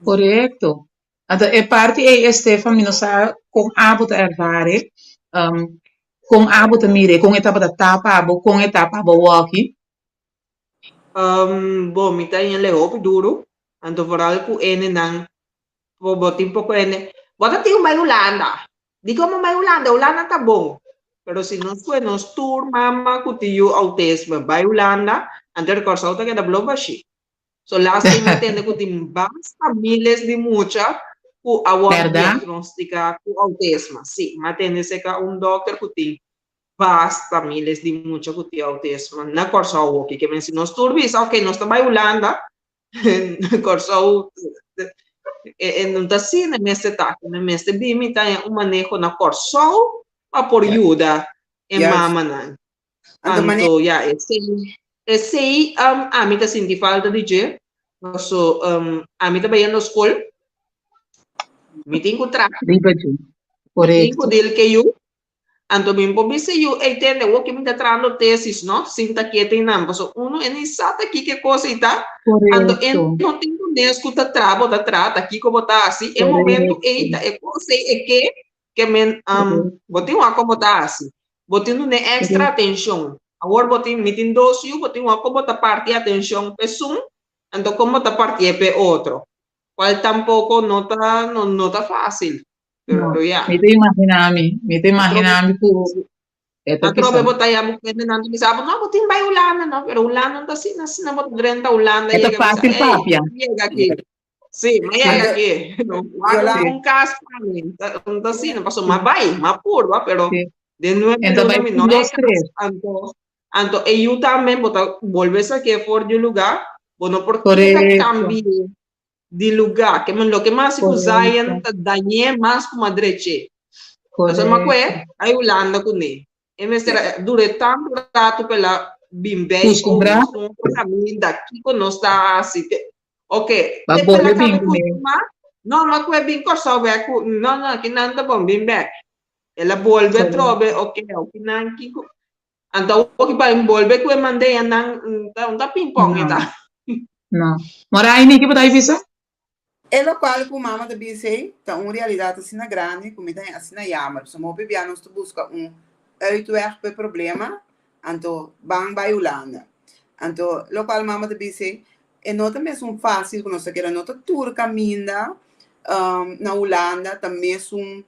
S1: Korekto. Anto e parti ei Estefan mi no sa kon abo ta ervare, kon abo ta mir'é, kon e tabata ta pa bo, kon e ta pa bo wòki.
S2: Bo mi ta yende hopi duru, anto vooral ku enenan Bo bo tin poko hende. Bo ta tin un bai Hulanda. Dikon bo bai Hulanda? Hulanda ta bon. Pero si nos kue nos tur mama ku tin yu outisme bai Hulanda, anto e Kòrsou ta keda blo bashí. So lástima tende ku tin basta miles di mucha ku a wòrdu
S1: Bèrdat?
S2: diagnostiká ku outisme. Sí, m'a tende serka un dòkter ku tin basta miles di mucha ku tin outisme na Kòrsou hopi. Ke men si nos tur bisa, oke, nos ta bai Hulanda, Kòrsou e no ta asina, e mester ta aki, e mester bin mi ta un maneho na Kòrsou pa por yuda e mamanan. Anto ya esei esei ami ta sinti falta di dje paso ami ta bayendo skol, mi tin ku traha, mi tin ku deal ke yu. Anto mi por bisa yu, ey tende, awor ke mi ta trahando tesis, no? Sinta kiet einan, pasobra uno e ni sa ta kiko e kos ei ta. Anto e no tin kunes ku ta traha bo ta traha, ta kiko bo ta hasi. E momento ei ta e kos ei e ke, ke men bo tin wak kon bo ta hasi. Bo tin dun'é extra atenshon. Awor bo tin, mi tin dos yu, bo tin wak kon bo ta parti atenshon pa esun, anto kon bo ta partié pa e otro. Kual tampoko no ta, no ta fásil.
S1: No,
S2: Pero ya.
S1: mi ta imaginá mi, mi ta imaginá mi ku e ta
S2: Atrobe
S1: pisa.
S2: bo ta yama hendenan ta bisa bo, no, bo tin bai Hulanda, no, pero Hulanda no ta asina, asina bo ta drenta Hulanda
S1: E ta
S2: yega bisa,
S1: fásil
S2: ey,
S1: papia.
S2: mi yega aki. Sí, mi yega
S3: Anto,
S2: aki. No, wak
S3: Yolanda,
S2: un kas pa mi, ta no ta asina, pasobra mi a bai, mi a purba, pero
S1: Sí.
S2: den nuebe
S1: En ta
S2: luna
S1: bai
S2: mi
S1: un,
S2: no
S1: dos,
S2: haña kas.
S1: tres.
S2: Anto, anto e yu tambe bo ta bolbe sak'é for di lugá, bo no por keda
S1: Korekto.
S2: kambi'é di lugá. Ke men loke mas ku Zion
S1: Korekto.
S2: ta dañ'é mas ku madrech'é. Pasobra ma
S1: Korekto.
S2: kue a Hulanda kuné. E mester a dur'é tantu ratu pa el a bin bei, oh,
S1: Kustumbrá.
S2: nos no por kaminda, kiko nos ta hasi? Te, oke,
S1: Pa
S2: te pa el a
S1: bolbe bin
S2: kaba
S1: kuné.
S2: kustumá, no, ma kue bin Kòrsou bèk ku, no, no, kinan ta bon, bin bèk. El a bolbe
S1: Korekto.
S2: atrobe, oke, kinan kiko. Anto awor ki bai bolbe ku e mandeya nan un ta ping-pong e
S1: No,
S2: ta.
S1: no. Moraini, ki bo ta bisa?
S3: E lokual ku mama ta bisa ei ta un realidat asina grandi ku mi ta haña asina yamer. Pasobra hopi bia nos ta buska un uitweg pa e problema, anto ban bai Hulanda. Anto lokual mama ta bisa ei, e no ta mesun fásil ku nos ta kere, no ta tur kaminda na Hulanda ta mesun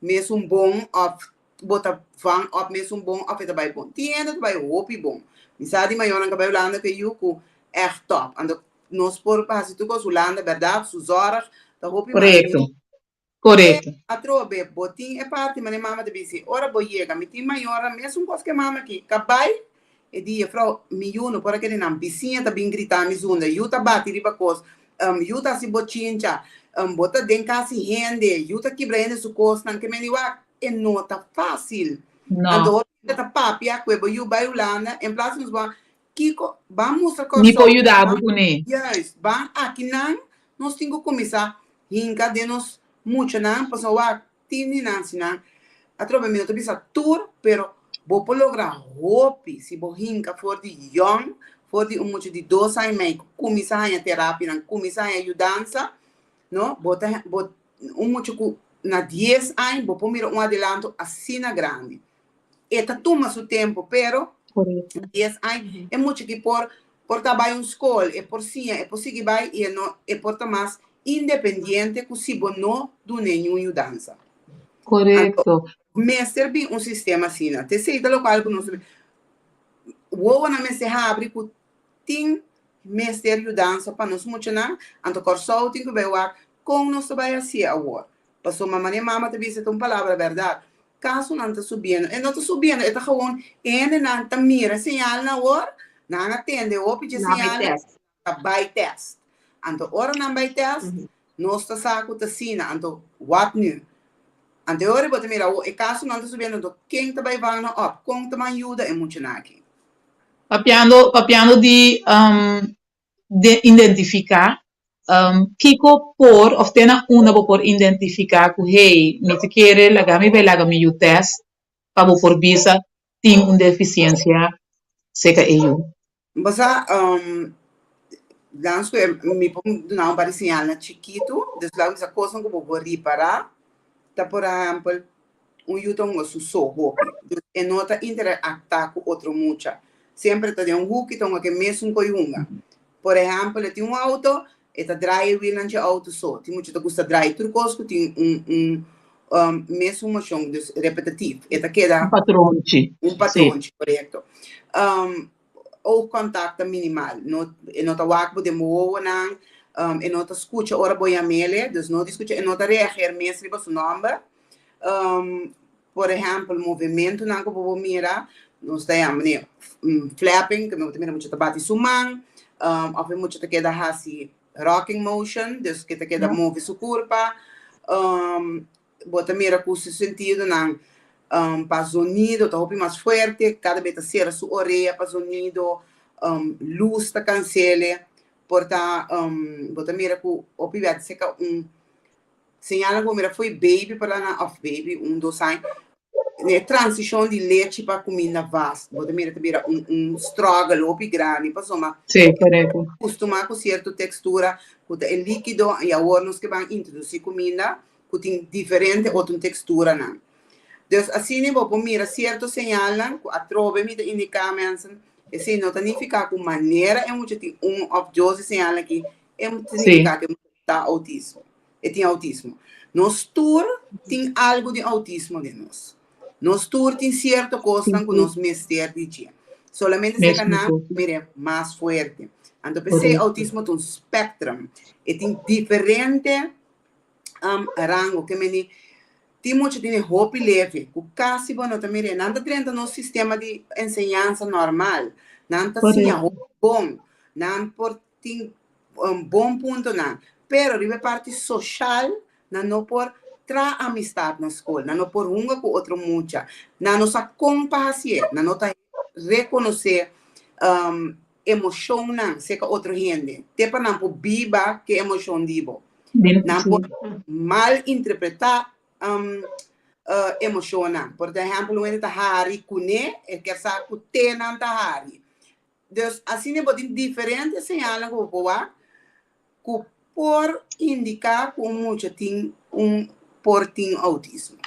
S3: mesun bon òf bo ta van op mesun bon of e ta bai bon. Tin hende ta bai hopi bon. Mi sa di mayornan ka bai Hulanda ku e yu ku ègt tòp. Anto nos por hasi tur kos Hulanda bèrdat su zòrg ta hopi mas
S1: Korekto,
S3: mihó.
S1: korekto.
S3: Atrobe bo tin e parti manera mama ta bisa ora bo yega mi tin mayornan mesun kos ku e mama aki ka bai e di jefrou mi yu no por a kere nan bisiña ta bin grita mi zunda yu ta bati riba kos yu ta hasi bochincha bo ta den kas di hende yu ta kibra hende su kosnan ke meni wak E no ta fácil.
S1: No.
S3: Anto hopi hende ta papia ku e bo yu bai Hulanda, en plas di nos bo. Kiko, ban mustra
S1: Mi por
S3: Kòrsou,
S1: yuda bo
S3: ban,
S1: kuné.
S3: juist, ban akinan nos tin ku kuminsá hinka den nos muchanan pasobra wak tin di nan si nan atrobe mi no ta bisa tur pero bo por logra hopi si bo hinka for di yòn for di un mucha di dos aña i mei ku kuminsá haña terapianan kuminsá haña yudansa no bo ta bo un mucha ku na dies aña bo por mira un adelanto asina grandi E ta tuma su tempu, pero
S1: Correcto.
S3: na dies aña e mucha ki por por ta bai un skol, e por siña, e por sigui bai i e no e por ta mas independiente ku si bo no dun'é niun yudansa. Anto
S1: Correcto.
S3: mester bin un sistema asina. T'esei ta lokual ku nos wowonan mester habri ku tin mester yudansa pa nos muchanan, anto Kòrsou tin ku bai wak kon nos ta bai hasié awor. Pasobra manera mama ta bisa ta un palabra bèrdat, Kasonan ta subiendo. E no ta subiendo, e ta gewoon e hendenan ta mira señalnan awor, nan a tende hopi dje
S2: Nan bai
S3: señalnan,
S2: test.
S3: ta bai test. Anto ora nan bai test, nos ta sa ku ta asina. Anto wat nu? Anto e ora bo ta mira awor e kasonan ta subiendo, anto ken ta bai vang nan op? Kon ta ban yuda e muchanan aki?
S1: Papiando, papiando di de identifiká kiko por òf te na unda bo por identifiká ku hey mi ta kere laga mi bai laga mi yu tèst pa bo por bisa tin un defisiensia serka e yu.
S3: Bo sa dans ku mi por duna un par di señalnan chikitu, dus laga mi bisa kosnan ku bo por ripará ta por ehèmpel un yu ta hunga su so hopi. Dus e no ta interaktá ku otro mucha. Semper e ta den un huki ta hunga ku e mesun koi hunga. Por ehèmpel, e tin un outo, e ta draai e wielnan dje outo so. Tin mucha ta gusta draai tur kos ku tin un un mesun moshon, dus repetatief. E ta keda.
S1: Un patronchi.
S3: Un patronchi, korekto. Oogcontact ta minimal. No, e no ta wak bo den bo wowonan, e no ta skucha ora bo yam'ele, dus no di skucha, e no ta reageer mes riba su nòmber. Por ehèmpel, movementunan ku bo por mira, nos ta yama ne flapping, ku bo ta mira mucha ta bati su man, òf e mucha ta keda hasi rocking motion, dus ke ta keda move su kurpa. Bo ta mira ku su sentidonan pa zonido ta hopi mas fuerte, kada be ta sera su orea pa zonido, lus ta kansele, por ta bo ta mira ku hopi bia ta seka un señalnan ku bo mira fo'i baby pa nan òf baby un dos aña, e transishon di lechi pa kuminda vast, bo ta mira ta bira un un struggle hopi grandi pasobra
S1: Sí, korekto.
S3: kustumá ku sierto tekstura ku ta e líkido i awor nos ke ban introdusí kuminda ku tin diferente otro teksturanan. Dus asina bo por mira sierto señalnan ku atrobe mi ta indiká mensen, esei no ta nifiká ku manera e mucha tin un òf dos di señalnan aki, e ta nifiká ku e mucha ta outismo, e tin outismo. Nos tur tin algu di outismo den nos. Nos tur tin sierto kosnan ku nos mester di dje. Solamente serka nan mira mas fuerte. Anto p'esei outismo ta un spectrum. E tin diferente rango ke meni tin mucha tene hopi leve ku kasi bo no ta mir'é. Nan ta drenta nos sistema di enseñansa normal. Nan ta siña hopi bon. Nan por tin bon puntonan. Pero riba e parti soshal nan no por traha amistat na skol. Nan no por hunga ku otro mucha. Nan no sa kon pa hasié. Nan no ta rekonosé emoshonnan serka otro hende. Te pa nan por biba ke emoshon di bo. Nan por mal interpretá emoshonnan. Por ehèmpel, un hende ta hari kuné, e kier sa ku te nan ta hari. Dus asina bo tin diferente señalnan ku bo por wak ku por indiká ku un mucha tin un por tin outismo.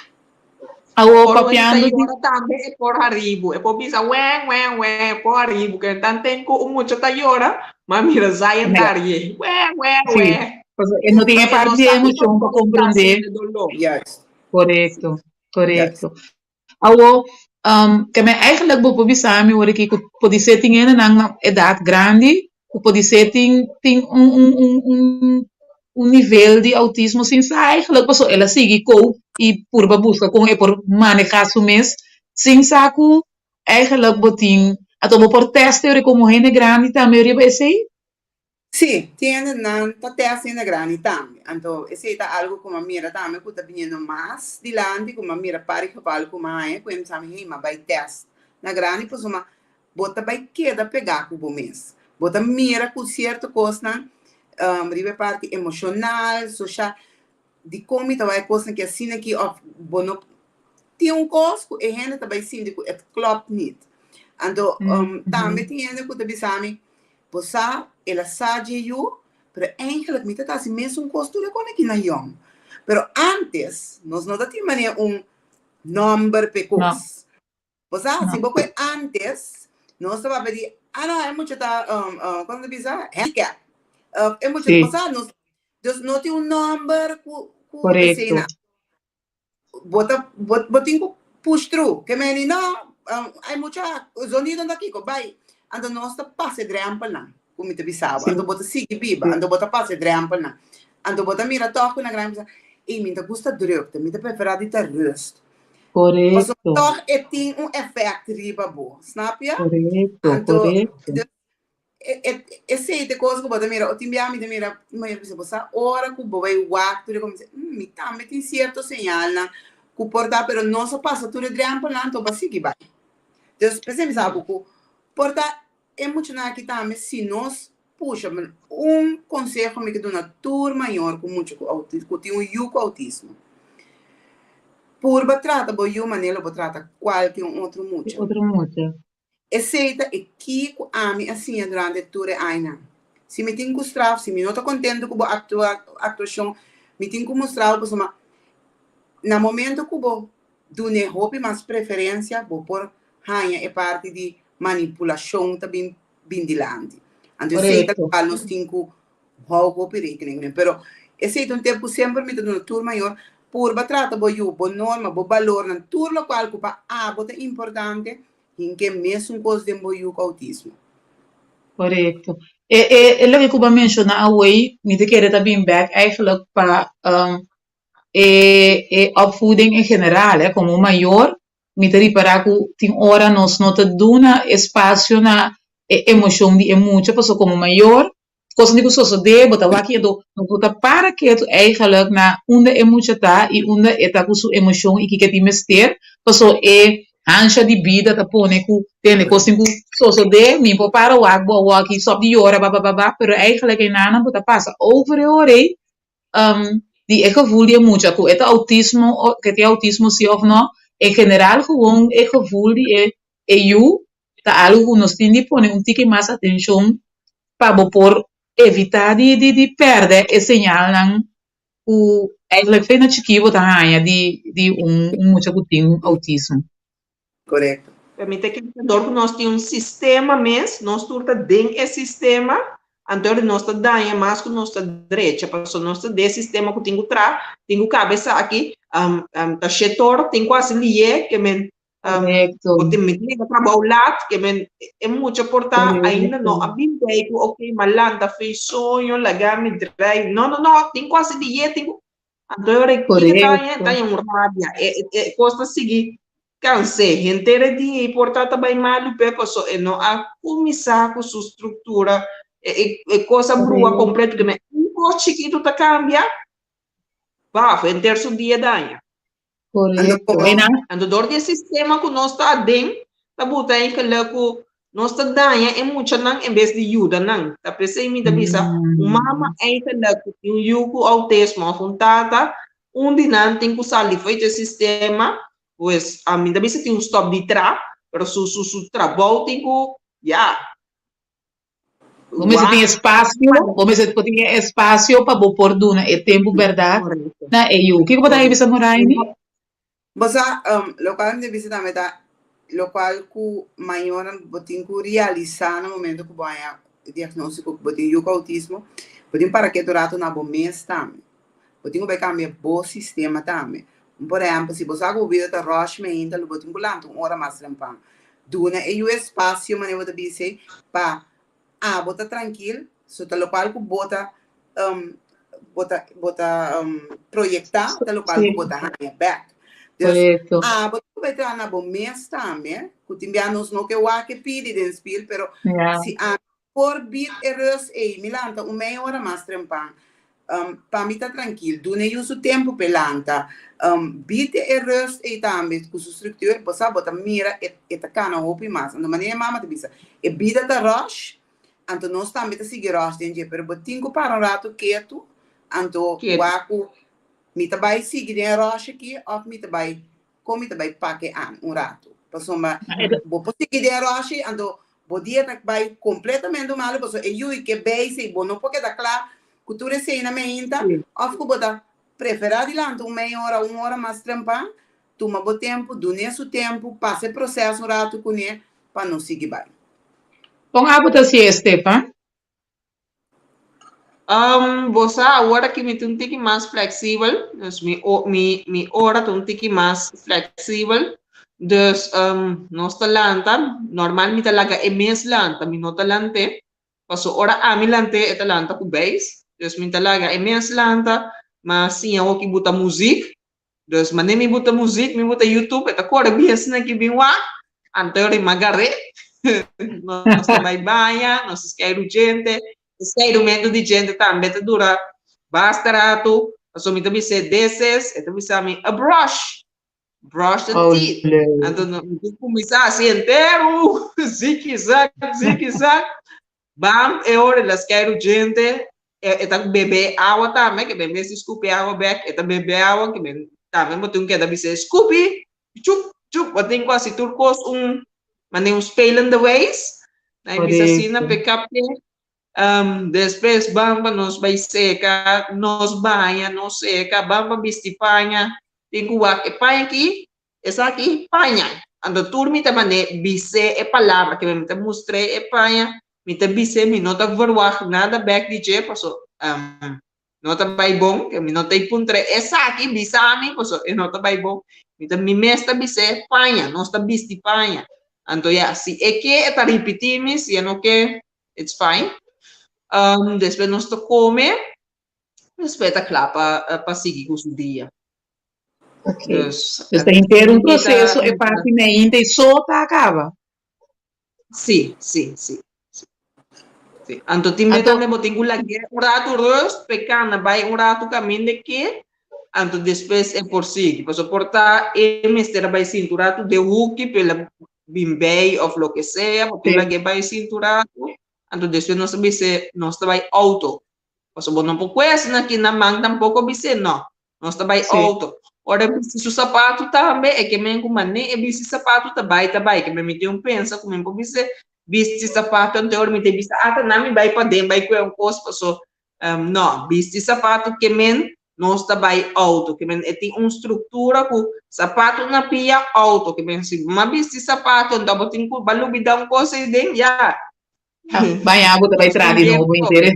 S1: Awor
S2: Ora un hende ta
S1: papiando di.
S2: yora tambe e por haribu. E por bisa wèn, wèn, wèn, e por haribu. Ke tanten ku un mucha ta yora, ma mira Zion ta harie. Wèn, wèn,
S1: Sí,
S2: wèn.
S1: pasobra e no tin
S2: Pero
S1: e
S2: e no
S1: parti di
S2: sa ku
S1: emoshon pa
S2: ta
S1: komprondé.
S2: sinti doló.
S3: Juist.
S1: Korekto,
S3: Juist.
S1: korekto. Awo, ke men eigenlijk bo por bisa mi ora aki ku podisé tin hendenan na edat grandi ku podisé tin tin un un un un un nivel di outismo sin sa eigenlijk pasobra el a sigui cope i purba buska kon e por manehá su mes sin sa ku eigenlijk bo tin anto bo por tèst e ora komo hende grandi tambe riba esei?
S3: Sí, tin hendenan ta tèst hende grandi tambe. Anto esei ta algu ku mi a mira tambe ku ta biniendo mas dilanti, ku mi a mira par di geval ku mi a haña ku hende sa mi, hey, mi a bai tèst na grandi pasobra. Bo ta bai keda pegá ku bo mes. Bo ta mira ku sierto kosnan riba e parti emoshonal, soshal, dikon mi ta wak e kosnan ki asina aki òf bo no tin un kos ku e hende ta bai sinti ku et klopt niet. Anto tambe tin hende ku ta bisa mi, bo sa el a sa dje yu, pero eigenlijk mi ta ta hasi mesun kos tur e kon aki na yòn. Pero ántes nos no ta tin manera un nòmber p'e kos. Bo sa, si bo koe antes, nos ta papia di, ah no, e mucha ta, kon ta bisa? Handicap. Of e mucha, bo sa, nos, dus no tin un nomber ku, ku esena. Bo ta, bo, bo tin ku push through. Ke meni, no, ai mucha, zonido ta kiko, bai. Anto nos ta pasa e drempelnan, ku mi ta bisa bo. Anto bo ta sigui biba, anto bo ta pasa e drempelnan. Anto bo ta mira tòg ku na gran bisa, ey, mi ta gusta drukte, mi ta prefera di ta rust. Pasobra tòg e tin un efèkt riba bo, snap ya?
S1: Korekto,
S3: Anto,
S1: korekto.
S3: dus, e, e, esei ta e kos ku bo ta mira, o tin bia mi ta mira, mi ta bisa, bo sa ora ku bo bai wak tur e kos, mi bisa, mm, mi tambe tin sierto señalnan ku por ta, pero nos a pasa tur e drèmpelnan, anto bo a sigui bai. Dus, p'esei mi sa bo ku por ta e muchanan aki tambe si nos Pusha, un konseho mi ke duna tur mayor ku mucha ku autismo, ku tin un yu ku autismo. Purba trata bo yu manera lo bo trata kualke un otro mucha.
S1: Otro mucha.
S3: Esei ta e ki ku ami a siña durante tur e añanan. Si mi tin ku straf, si mi no ta kontento ku bo aktuashon, mi tin ku mustra bo pasobra na momento ku bo dun'é hopi mas preferensia, bo por haña e parti di manipulashon ta bin bin dilanti. Anto esei ta lokual nos tin ku hou hopi rekening kuné. Pero esei ta un tep ku semper mi ta duna tur mayor, purba trata bo yu, bo norma, bo balornan, tur lokual ku pa abo ta importante, hink'é mesun kos den bo yu ku outismo.
S1: Korekto. E e e loke ku bo a menshoná awei, mi ta kere ta bin bèk eigenlijk pa e e opvoeding en general, hè, komo mayor Mi ta ripará ku tin ora nos no ta duna espasio na e emoshon di e mucha, pasobra komo mayor kosnan di ku sosodé bo ta wak i anto nos no ta para ketu eigenlijk na unda e mucha ta i unda e ta ku su emoshon i kiko e tin mester, pasobra e hansha di bida ta pone ku tende kos tin ku sosodé, mi por para wak bo awor aki stòp di yora babababa, pero eigenlijk enanan bo ta pasa over e ora ei di e gevoel di e mucha ku e ta outismo o ke tin outismo si òf no, en general gewoon e gevoel di e e yu ta algu ku nos tin di pone un tiki mas atenshon pa bo por evitá di di di pèrdè e señalnan ku eigenlijk fe na chikí bo ta haña di di un mucha ku tin outismo.
S3: Korekto.
S2: Pero mi ta kere dor ku nos tin un sistema mes, nos tur ta den e sistema, anto nos ta daña mas ku nos ta drecha, pasobra nos ta den e sistema ku tin ku traha, tin ku kaba esaki, ta shetor, tin ku hasi lié, ke men bo tin mi tin yega trabou lat, ke men e mucha por ta ainda no a bin bei ku ok, m'a lanta fei soño, laga mi drei, no no no, tin ku hasi lié, tin ku Anto e ora ki ke ta haña, ta haña un rabia. E, e, e kos ta sigui kans'é. Henter e dia ei por ta ta bai malu p'e paso e no a kuminsá ku su struktura. E, e, e kos a brua kompleto. Ke men un kos chikitu ta kambia, baf, henter su dia daña.
S1: Korekto.
S2: Anto dor di e sistema ku nos ta aden, ta buta eigenlijk ku nos ta daña e muchanan en bes di yuda nan. Ta p'esei mi ta bisa, un mama eigenlijk ku tin un yu ku outismo òf un tata, un di nan tin ku sali for di e sistema, pues mi ta bisa tin un stòp di tra, pero su su su trabou tin ku, ya.
S1: Bo mester tin espasio, bo mester por tin e espasio pa bo por duna e tempu bèrdat na e yu. Kiko bo ta bisa Moraini?
S3: Bo sa, lokual mi ta bisa tambe ta lokual ku mayornan bo tin ku realisá na momento ku bo haña diagnóstiko ku bo tin yu ku outismo, bo tin para ketu ratu na bo mes tambe. Bo tin ku bai kambia bo sistema tambe. Por ehèmpel, si bo sa ku bo bida ta ròsh meinta, lo bo tin ku lanta un ora mas trempan. Duna e yu espasio manera bo ta bisa ei pa abo ta trankil, so ta lokual ku bo ta bo ta bo ta proyektá ta lokual ku bo ta haña bèk. Dus abo tin ku bai traha na bo mes tambe, ku tin bia nos no ke wak e pidi den spil, pero si ami por bit e rus ei, mi lanta un mei ora mas trempan. Pa mi ta trankil, duna e yu su tempu p'e lanta. Bite e rust ei tambe ku su structuur, bo sa bo ta mira e e ta kana hopi mas. Anto manera e mama ta bisa, e bida ta rush, anto nos tambe ta sigui rush den dje, pero bo tin ku para un ratu ketu, anto
S2: Ketu.
S3: wak ku mi ta bai sigui den e rush aki òf mi ta bai Kon mi ta bai pake an un ratu? Pasobra bo por sigui den ròshi, anto bo dia ta bai kompletamente malu pasobra e yui ke beis ei bo no por keda kla ku tur esei na meinta òf ku bo ta preferá di lanta un mei ora, un ora mas trempan, tuma bo tempu, dun'é su tempu, pasa e proseso un ratu kuné pa no sigui bai.
S1: Kon abo ta hasié, Stefan?
S2: Bo sa awor aki mi ta un tiki mas flexibel, dus mi mi mi ora ta un tiki mas flexibel, dus nos ta lanta, normal mi ta laga e mes lanta, mi no ta lant'é, paso ora ami lant'é e ta lanta ku beis, dus mi ta laga e mes lanta, m'a siña hopi buta muzik, Dus mane mi buta muzik, mi buta YouTube, e ta kore bin asina ki bin wak, anto e rima gar'é. Nos ta bai baña, nos ta skeiru djente, e skeirumentu di djente tambe ta dura basta ratu, pasobra mi ta bis'é this is, e ta bisa mi a brush, brush the
S1: Oh,
S2: teeth.
S1: leuk.
S2: Anto mi tin kuminsá hasi enteru, ziki zak, ziki zak. Bam, e ora el a skeiru djente, e ta bebe awa tambe, ke men mester skupi awa bek, e ta bebe awa, ke men tambe bo tin keda bis'é skupi, chup, chup, bo tin ku hasi tur kos un manera un spelende wijs, nan e bisa asina
S1: Korekto.
S2: p'e kap'é. Despues ban pa nos bai seka, nos baña, nos seka, ban pa bisti paña, tin ku wak e paña aki Esaki paña. Anto tur mi ta mand'é bis'é e palabra, ke mi ta mustr'é e paña, mi ta bis'é mi no ta verwagt nada bèk di dje, paso no ta bai bon, ke mi no ta puntr'é esaki bisa mi, paso e no ta bai bon. Mi ta mi mes ta bis'é paña, nos ta bisti paña. Anto ya, si e ke e ta ripití mi, si e no ke, it's fine. Despues nos ta kome, despues e ta kla pa sigui ku su dia.
S1: Ok.
S2: Dus,
S1: Dus ta henter un
S2: mi ta,
S1: proceso e
S2: mi ta,
S1: parti meinta y so ta acaba.
S2: sí, sí, sí, sí, sí. Anto tin be
S1: Anto,
S2: tambe bo tin ku lag'é un ratu rust p'e kana bai un ratu kaminda ke, anto despues e por sigui. Pasobra por ta e mester a bai sinti un ratu den huki p'e la bin bei of loke sea, bo tin
S1: sí,
S2: lag'é bai sinti un ratu, anto despues nos ta bis'é nos ta bai auto. Pasobra bo no por kue asina aki na man tampoko bis'é no. Nos ta bai
S1: sí.
S2: auto. Ora e bisti su sapatu tambe, e ke men ku mané e bisti sapatu ta bai ta bai. Ke men mi tin un pensa ku men por bis'é bisti sapatu anto ora mi ta bisa ata nan mi bai paden bai kue un kos paso no, bisti sapatu ke men nos ta bai auto. Ke men e tin un struktura ku sapatu na pia auto. Ke men si bo a bisti sapatu anto bo tin ku ba lubida un kos eiden ya.
S1: Baña bo ta bai
S2: Nos
S1: traha
S2: tin
S1: di nobo
S2: bientu.
S1: intere.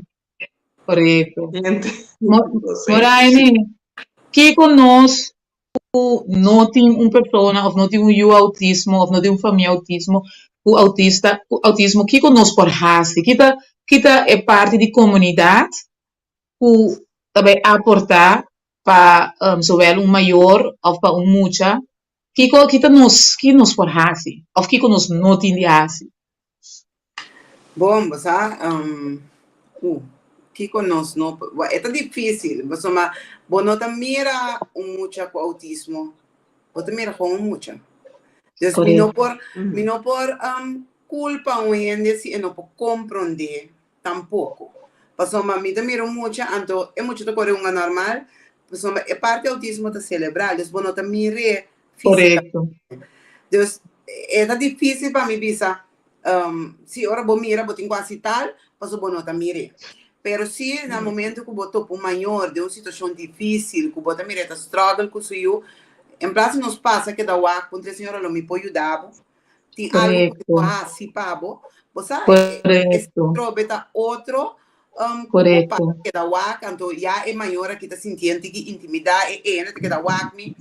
S1: Korekto.
S2: Gente,
S1: Mo-
S2: sí.
S1: Moraini, kiko nos ku no tin un persona of no tin un yu autismo of no tin un famia autismo ku autista ku autismo, kiko nos por hasi? Kita kita e parti di komunidat ku ta bai aportá pa zowel un mayor of pa un mucha? Kiko kita nos ki nos por hasi of kiko nos no tin di hasi?
S3: Bon, bo sa, uh, kiko nos no por, e ta difícil, pasobra bo no ta mira un mucha ku outismo, bo ta mira kon un mucha. Dus mi no
S1: Korekto.
S3: por, mi no por kulpa un hende si e no por komprondé tampoko. Pasobra mi ta mira un mucha, anto e mucha ta kore hunga normal, pasobra e parti outismo ta selebral, dus bo no ta mir'é físikamente.
S1: Korekto.
S3: Dus e ta difícil pa mi bisa, si ora bo mira bo tin ku hasi tal, pasobra bo no ta mir'é. Pero si na momento ku bo topa un mayor den un situashon difícil, ku bo ta mira e ta struggle ku su yu, en plas di nos pasa keda wak, puntra e señora lo mi por yuda bo? Tin algu ku mi por
S1: Korekto.
S3: hasi pa bo? Bo sa, e
S1: Korekto.
S3: trobe ta otro ku bo pasa
S1: Korekto.
S3: keda wak, anto ya e mayor aki ta sinti un tiki intimidá, e ene ta keda wak mi,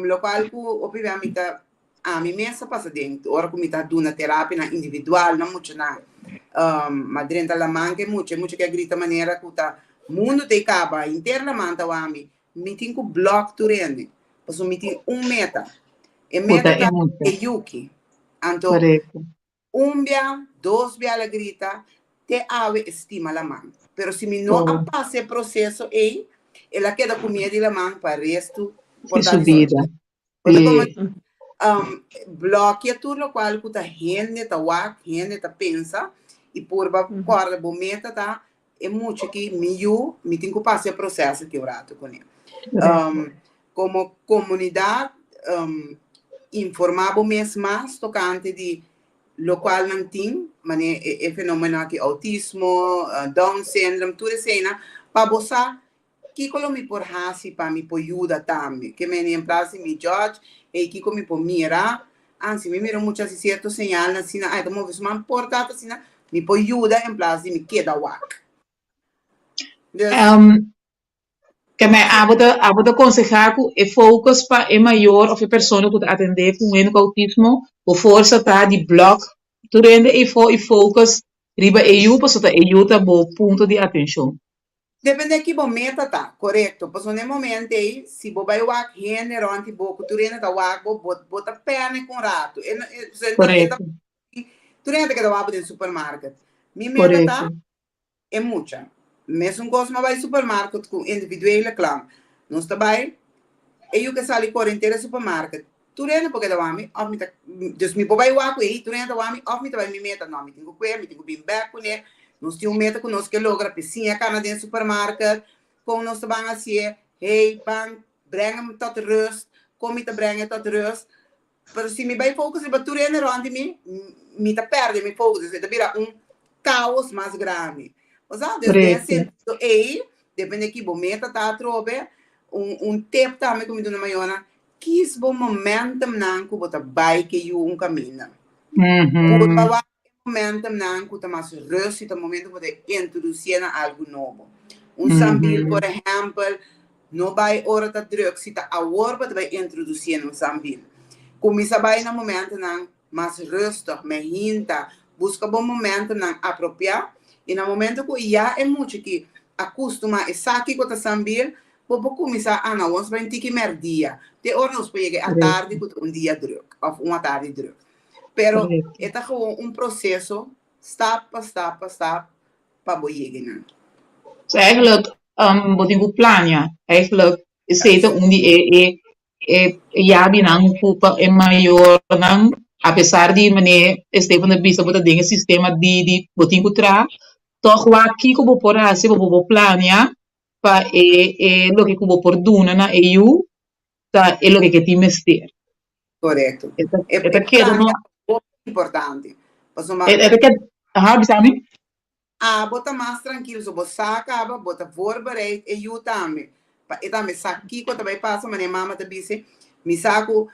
S3: lokual ku hopi bia mi ta, ami mes a pasa den, ora ku mi ta duna terapianan individual na muchanan, m'a drenta laman ku e mucha, e mucha ke a grita manera ku ta mundu ta e kaba, henter laman ta wak mi, mi tin ku blòk tur hende, pasobra mi tin un meta, e
S1: Ku
S3: meta
S1: ta e
S3: ta
S1: mucha.
S3: e yuki, anto
S1: Korekto.
S3: Un bia, dos bia el a grita, Te awe e stima laman. Pero si mi no a pasa e proseso ei, el a keda ku miedu di laman pa restu
S1: Di su bida.
S3: Bo ta como blòkia tur lokual ku ta hende ta wak, hende ta pensa i purba kòrda bo meta ta e mucha ki mi yu, mi tin ku pasa e proseso ki un ratu kuné. Komo komunidat informá bo mes mas tokante di lokual nan tin, manera e fenomeno aki outismo, down syndrome, tur eseinan, pa bo sa kiko lo mi por hasi pa mi por yuda tambe. Ke meni en plas di mi judge, ey kiko mi por mira, ah si mi mira un mucha hasi sierto señalnan asina, ah e ta move su man por ta asina, mi por yuda en plas di mi keda wak. Dus.
S1: Ke men abo ta abo ta konsehá ku e focus pa e mayor òf e persona ku ta atendé ku un hende ku outismo bo forsa ta di blòk tur hende eifó i focus riba e yu pasobra ta e yu ta bo punto di atenshon.
S3: Depende ki bo meta ta, korekto. Pasobra na e momento ei si bo bai wak hende rònt di bo ku tur hende ta wak bo, bo bo ta pènik un ratu. E
S1: Korekto.
S3: Tur hende ta keda wak bo den supermarket. Mi meta ta. E mucha. Mesun kos m'a bai supermarket ku individuele klant. Nos ta bai, e yu ke sali kore henter e supermarket. Tur hende por keda wak mi òf mi ta, dus mi por bai wak ku ei, tur hende ta wak mi òf mi ta bai mi meta. No, mi tin ku kue, mi tin ku bin bèk kuné. Nos tin un meta ku nos ke logra p'e siña kana den supermarket. Kon nos ta ban hasié? Hey, ban, breng em tot rust. Kon mi ta breng e tot rust? Pero si mi bai focus riba tur hende rond di mi, mi ta perde mi focus. Dus e ta bira un caos mas grandi. Osea, dus den e sentido ei, depende ki bo meta ta atrobe, un un tip tambe ku mi duna mayornan, kies bo momentumnan ku bo ta bai ke yu un kaminda. Purba wak e momentumnan ku ta mas rust i ta momento ku bo ta introdusié na algu nobo. Un sambil, por ehèmpel, No bai ora ta druk, si ta awor bo ta bai introducié un sambil. Cuminsa bai na momentonan mas rustig, mehinta, busca bo momentonan apropiá y na momento cu ya e mucha ki a custuma e sa kico ta sambil, bo por cuminsa ana awor nos bai un tiki merdia, te ora nos por yega e atardi cu ta un dia druk of un atardi druk. Pero e ta gewoon un proceso stap pa stap pa stap pa bo yega nan.
S1: So eigenlijk bo tin ku plania. Eigenlijk esei ta un di e e e yabinan ku pa e mayornan apesar di manera Steven a bisa bo ta den e sistema di di bo tin ku traha tòg wak kiko bo por hasi pa bo por plania pa e e loke ku bo por duna na e yu ta e loke ke tin mester.
S3: Korekto.
S1: E ta
S3: E
S1: e ta keda no
S3: plania ta hopi importante. Pasobra
S1: e e ta keda aha bisa mi.
S3: Abo ta mas trankil so bo sa kaba bo ta voorbereid e yu tambe pa e tambe sa kiko ta bai pasa manera mama ta bise mi sa ku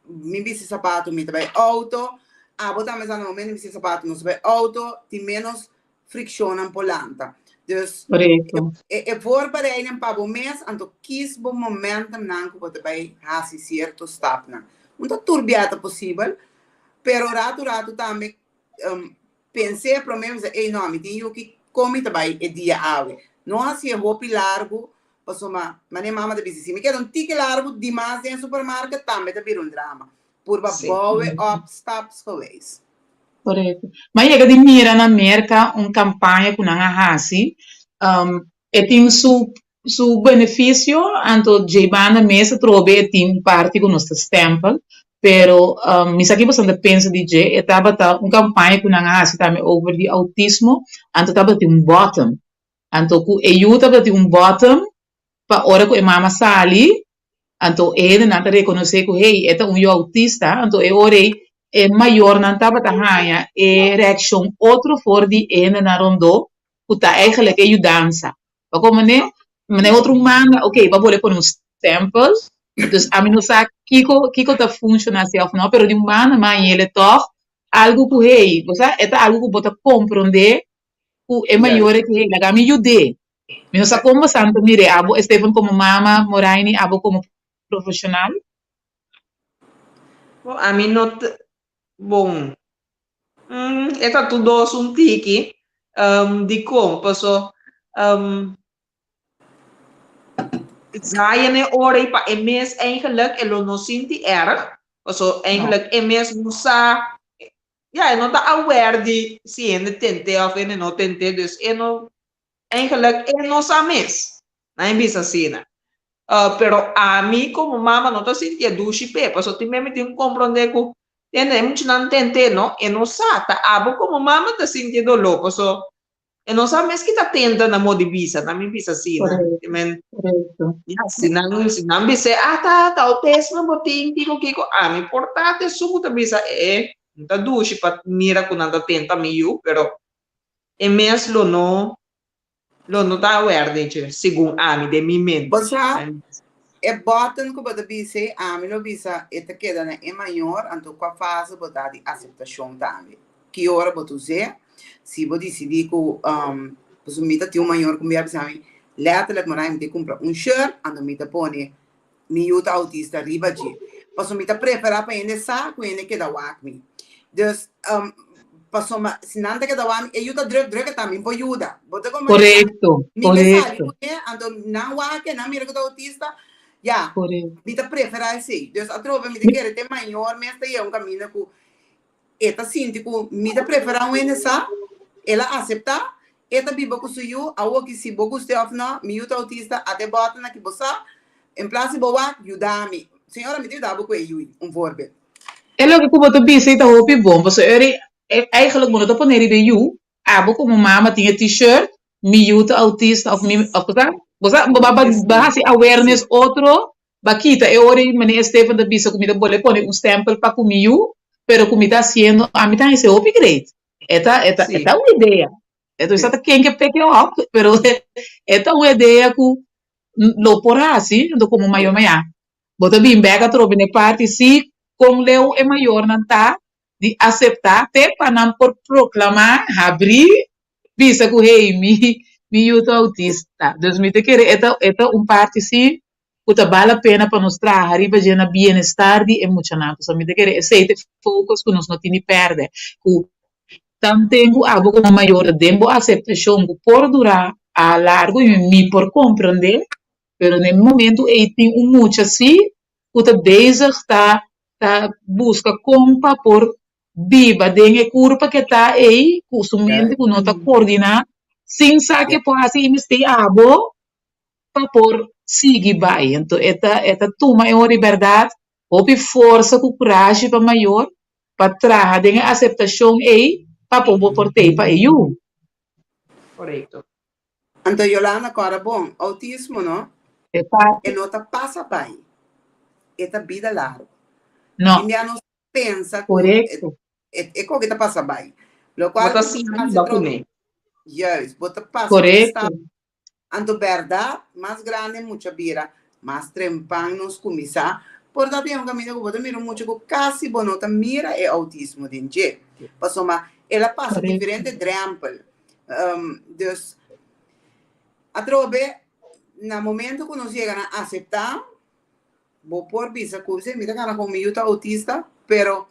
S3: mi bisti sapato mi ta bai auto abo tambe sa na momento mi bisti sapato nos ta bai auto tin menos frikshonnan por lanta dus e voorbereiding pa bo mes anto kies bo momentumnan ku bo ta bai hasi sierto stapnan un ta tur bia ta posibel pero ratu ratu tambe Pens'é promé mi bisa, ey no, mi tin yu ki kon mi ta bai e dia awe. No hasié hopi largu, pasobra manera mama ta bisa, si mi keda un tiki largu dimas den supermarket tambe ta bira un drama. Purba bouwe op stapsgewijs.
S1: Korekto. Mi a yega di mira na Merka un kampaña ku nan a hasi, e tin su su beneficio, anto djei banda mes atrobe e tin un parti cu nos ta stempel, pero mi sa ki boso ta pensa di dje, e tabata un campaña cu nan a haci tambe over di autismo, anto tabatin un bottom, anto cu e yu tabatin un bottom pa ora cu e mama sali, anto e hendenan ta reconoce cu hey e ta un yu autista, anto e ora ey e mayornan tabata haña e reaccion otro for di e hendenan rondó cu ta eigenlijk e yudansa. Pa kon mane, mane otro manda, ok, bo a bole pone un stempel, dus ami no sa kiko, kiko ta funciona si of no, pero di un banda mi a yele tog algu ku hey, bo sa, e ta algu ku bo ta comprende ku e mayor aki, hey, laga mi yud'é. Mi no sa kon bo sa ta mir'é, abo Steven komo mama, Moraini abo komo profesional.
S2: Bon, ami no ta, bon, E ta tur dos un tiki. Dikon? Paso Zion e ora ei pa e mes eigenlijk e lo no sinti erg. Paso eigenlijk e mes no sa, ya e no ta aware di si hende tent'é òf hende no tent'é, dus e no. Eigenlijk e no sa mes. Nan e bisa asina. Pero ami komo mama no ta sinti e dushi p'e, pasobra tin meme tin ku komprondé ku tende e muchanan tent'é no, e no sa. Ta abo komo mama ta sinti e doló, pasobra e no sa mes ki ta tenta na modo di bisa, nan mi bisa asina. Ti men, ya, si nan, si nan bis'é, ah, ta, ta autismo bo tin, kiko, kiko, ami por ta esun ku ta bisa, e, no ta dushi pa mira ku nan ta tenta mi yu, pero e mes lo no lo no ta aware den dje, segun ami, den mi mente.
S3: Bo sa, e button ku bo ta bisa ei, ami lo bisa e ta keda na e mayor, anto kua fase bo ta di aseptashon tambe. Ki ora bo ta us'é, si bo disidí ku, pasobra mi ta tin un mayor ku mi a bisa mi, lèterlik morai mi ta kumpra un shirt, anto mi ta pone Mi yu ta autista riba dje. Pasobra mi ta preferá pa hende sa ku hende keda wak mi. Dus, pasobra si nan ta keda wak mi, e yu ta druk druk e ta mi por yuda. Bo ta komprendé?
S1: Korekto,
S3: Mi ke sali
S1: korekto.
S3: kuné, anto nan wak e, nan mira ku ta autista, ya,
S1: Korekto.
S3: mi ta preferá esei. Dus atrobe mi ta kere te mayor mes ta yega un kaminda ku E ta sinti ku mi ta preferá un hende sa, el a aseptá, e ta biba ku su yu, awoki si bo gust'é òf nò, mi yu ta outista, ata e bòtnan ki bo sa, en plas di bo wak, yuda mi. Señora, mi ta yuda bo ku e yui, un voorbeeld.
S1: E loke ku bo ta bisa ei ta hopi bon, pasobra eri eigenlijk bo no ta pone riba e yu, abo komo mama tin e t-shirt, mi yu ta outista òf mi òf bo sa, bo sa, bo ba hasi awareness otro Ba kita e ora ei meneer Steven ta bisa ku mi ta bole pone un stempel pa ku mi yu, pero ku mi ta hasiendo, ami ta hasi hopi great. E ta, e ta, e ta un idea. E ta ta ken ke pek e op, pero e ta un idea ku lo por hasi, anto komo mayor maña bo ta bin bek atrobe na e parti si kon leu e mayornan ta di aseptá te pa nan por proklamá, habrí, bisa ku hey mi mi yu ta autista. Dus mi ta kere e ta e ta un parti si ku ta bal la pena pa nos traha riba dje na bienestar di e muchanan. Pasobra mi ta kere esei ta e focus ku nos no tin di pèrdè. Ku tanten ku abo komo mayor ta den bo aseptashon ku por dura a largu i mi por komprendé, pero na e momentu ei tin un mucha si ku ta bezig ta ta buska kon pa por biba den e kurpa ke ta ei ku su mente ku no ta koordiná sin sa ke por hasi i mester abo pa por sigui bai. Anto e ta e ta tuma e ora di bèrdat hopi forsa ku kurashi pa mayor pa traha den e aseptashon ei pa por bo por tei pa e yu.
S2: Korekto.
S3: Anto Yolanda kòrda bon, outismo no,
S1: E parti.
S3: e no ta pasa bai, e ta bida largu.
S1: No.
S3: Tin bia nos pensa ku
S1: Korekto.
S3: e e koke ta pasa bai.
S2: Bo
S3: Lokual
S2: ta
S3: ku bo
S2: siña
S3: hasi
S2: biba
S3: tro,
S2: kuné.
S3: juist, bo ta pasa tur
S1: Korekto.
S3: stap Anto bèrdat, mas grandi mucha bira, mas trempan nos kuminsá. Por ta tin un kaminda ku bo ta mira un mucha ku kasi bo no ta mira e outismo den dje, pasobra el a pasa diferente drèmpel. Dus, atrobe, na momento ku nos yega na aseptá, Bo por bisa ku si mi ta gana kon mi yu ta outista, pero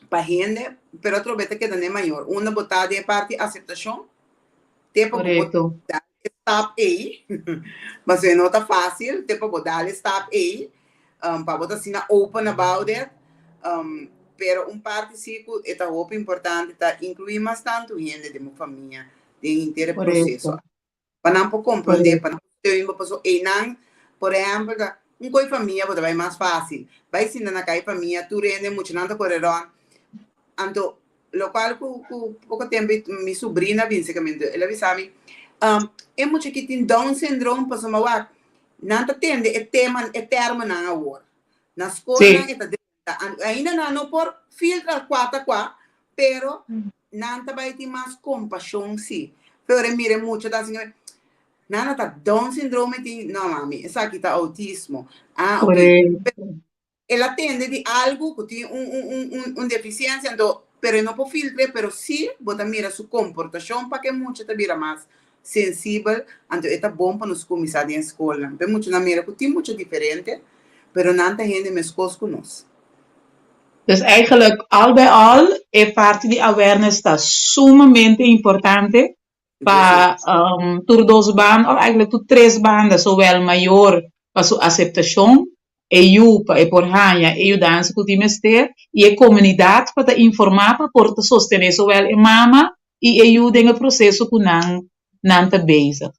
S3: pa hende, pero atrobe ta keda n'e mayor. Unda bo ta den e parti aseptashon, te pa bo por
S1: Korekto.
S3: dal e stap ei, pasobra e no ta fásil, te pa bo dal e stap ei, pa bo ta asina open about it, pero un parti si ku e ta hopi importante ta inkluí mas tantu hende den bo famia den henter e proseso.
S1: Korekto.
S3: Pa nan por comprende, pa nan por steun bo, pasobra einan, por ehempel, ta un koe famia bo ta bai mas facil, bai sinta na kai famia, tur hende, muchanan ta kore rond, anto locual cu cu poco tempo mi sobrina a bin cerca mi, el a bisa mi, e mucha aki tin down syndrome pasobra wak, nan ta tende e tema, e termonan awor, na scolnan e ta Ainda nan no por filtra kua ta kua, pero nan ta bai tin mas kompashon si. Pero e mira e mucha ta hasi Nana ta Down syndrome tin, no mami, esaki ta outismo. Ah, ok.
S1: Korekto.
S3: El a tende di algu ku tin un un un un un defisiensia, anto pero e no por filtr'é, pero si bo ta mira su komportashon pa ke mucha ta bira mas sensibel, anto e ta bon pa nos kuminsá den skolnan. Pa e muchanan mira ku tin mucha diferente, pero nan ta hende meskos ku nos.
S1: Dus eigenlijk al bij al e parti di awareness ta sumamente importante pa tur dos banda, of eigenlijk tur tres banda, zowel mayor pa su aseptashon, e yu pa e por haña e yudansa ku tin mester i e komunidat pa ta informá pa por ta sostené zowel e mama i e yu den e proseso ku nan nan ta bezig.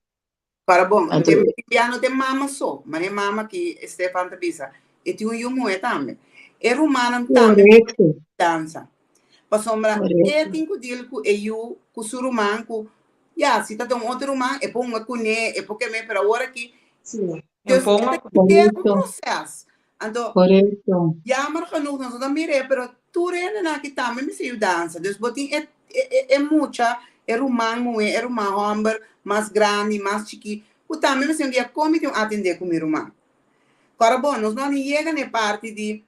S3: Para bon,
S1: Anto,
S3: te bia no te mama so, maar e mama ki Stefan ta bisa, e tin un yu muhé tambe. E rumannan tambe
S1: Korekto.
S3: dansa. Pasobra e
S1: Korekto.
S3: tin ku deal ku e yu, ku su ruman, ku ya, si ta ta un otro ruman, e por hunga kuné, e por kem'é, pero awor aki,
S2: Sí, e
S3: dus
S2: por
S3: e ta
S2: hunga kuné.
S3: henter un
S1: Korekto.
S3: proses. Anto,
S1: Korekto.
S3: jammer genoeg nos no ta mir'é, pero tur hendenan aki tambe mester yudansa. Dus bo tin e e e e mucha, e ruman muhé, e ruman hòmber, mas grandi, mas chikí, ku tambe mester un dia kon mi tin un atendé ku mi ruman. Kòrda bon, nos no a ni yega na e parti di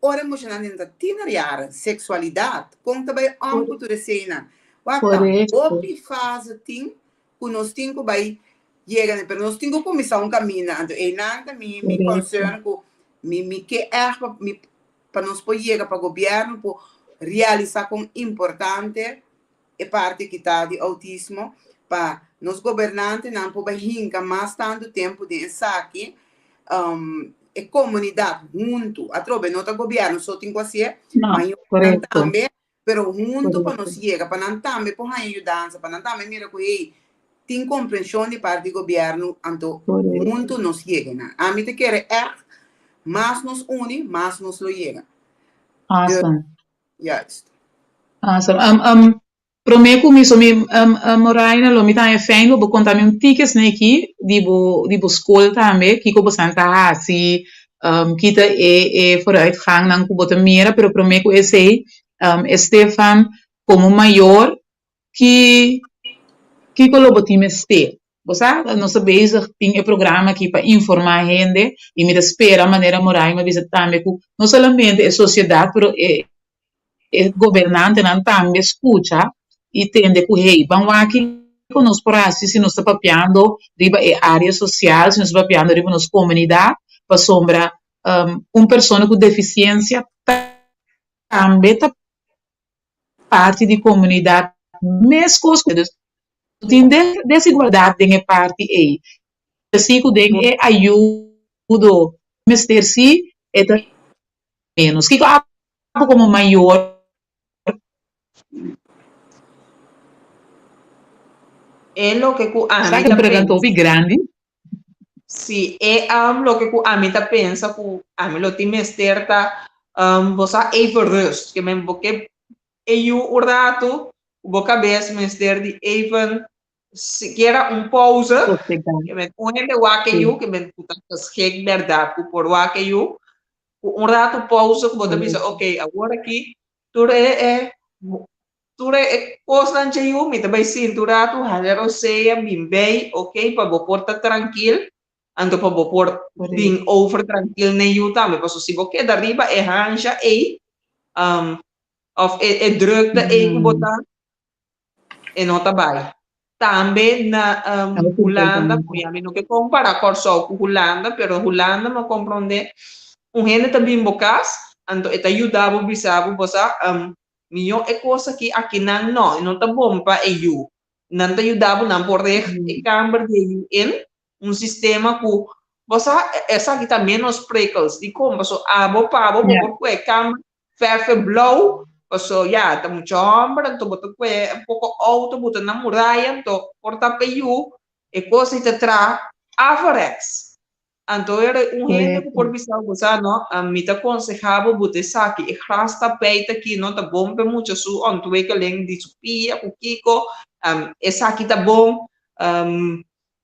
S3: ora e muchanan den ta tienerjaren, seksualidat, kon ta bai òm ku tur eseinan. Wak ta
S1: Korekto.
S3: hopi fase tin ku nos tin ku bai yega na, pero nos tin ku kuminsá un kaminda. Anto einan ta mi mi
S1: Korekto.
S3: concern ku mi mi ke ègt pa mi pa nos por yega pa gobièrnu por realisá kon importante e parti ki ta di outismo pa nos gobernantenan por bai hinka mas tantu tempu den esaki, e komunidat huntu, atrobe no ta gobièrnu so tin ku hasié,
S1: No,
S3: mayornan
S1: korekto.
S3: tambe, pero huntu pa nos
S1: Korekto.
S3: yega, pa nan tambe por haña yudansa, pa nan tambe mira ku hey, tin komprenshon di parti di gobièrnu, anto
S1: Korekto.
S3: huntu nos yega nan. Ami ta kere ègt, mas nos uni, mas nos lo yega. Dus,
S1: Awesome.
S3: juist.
S1: Awesome. Promé ku mi so mi Moraina lo mi ta haña fijn lo bo konta mi un tiki esne aki di bo di bo skol tambe kiko bosan ta hasi ki ta e e vooruitgangnan ku bo ta mira pero promé ku esei Estefan komo mayor ki kiko lo bo tin mester bo sa nos ta bezig tin e programa aki pa informá hende i mi ta spera manera Moraima a bisa tambe ku no solamente e sosiedat pero e e gobernantenan tambe skucha i tende ku hey, ban wak kiko nos por hasi si nos ta papiando riba e área sosial, si nos ta papiando riba nos komunidat, pasobra un persona ku defisiensia tambe ta parti di komunidat meskos ku dus tin desigualdat den e parti ei. Así ku den e ayudo mester si e ta ménos. Kiko abo komo mayor?
S2: E loke ku
S1: Sa
S2: ami
S1: ke
S2: ta
S1: pregunta
S2: pensa.
S1: hopi grandi.
S2: Si, e loke ku ami ta pensa ku ami lo tin mester ta bo sa even rust. Ke men bo ke e yu un ratu ku bo kabes mester di even sikiera un pauze.
S1: Sosegá.
S2: Ke men un hende wak e
S1: Sí.
S2: yu, ke men ku ta geskik bèrdat ku por wak e yu. Ku un ratu pauze ku bo ta bisa,
S1: Correcto.
S2: ok, awor aki tur e e tur e e kosnan dje yu mi ta bai sinti un ratu, hala rosea, bin bei, ok, pa bo por ta trankil, anto pa bo por bin
S1: Correcto.
S2: over trankil n'e yu tambe, pasobra si bo keda riba e hansha ei, òf e e drukte ei ku bo ta, e no ta bai. Tambe na
S1: Algo
S2: Hulanda,
S1: importante.
S2: ku ya mi no ke kompará Kòrsou ku Hulanda, pero Hulanda mi a komprondé un hende ta bin bo kas, anto e ta yuda bo bisa bo, bo sa, mihó e kos aki, akinan no, e no ta bon pa e yu. Nan ta yuda bo, nan por reg e kamber di e yu in, un sistema ku, bo sa, esaki ta ménos prikkels. Dikon? Pasobra abo pa bo, bo por kue e kamber Verfe blou, paso ya, ta mucha homber, anto bo ta kue un poko outo bo ta na muraya, anto por ta pa yu, e kos ei ta traha averechts. Anto era un hende ku por bisa bo, sa no, mi ta konseha bo buta esaki, e gras tapijt aki no ta bon pa e mucha su ontwikkeling di su pia ku kiko, esaki ta bon,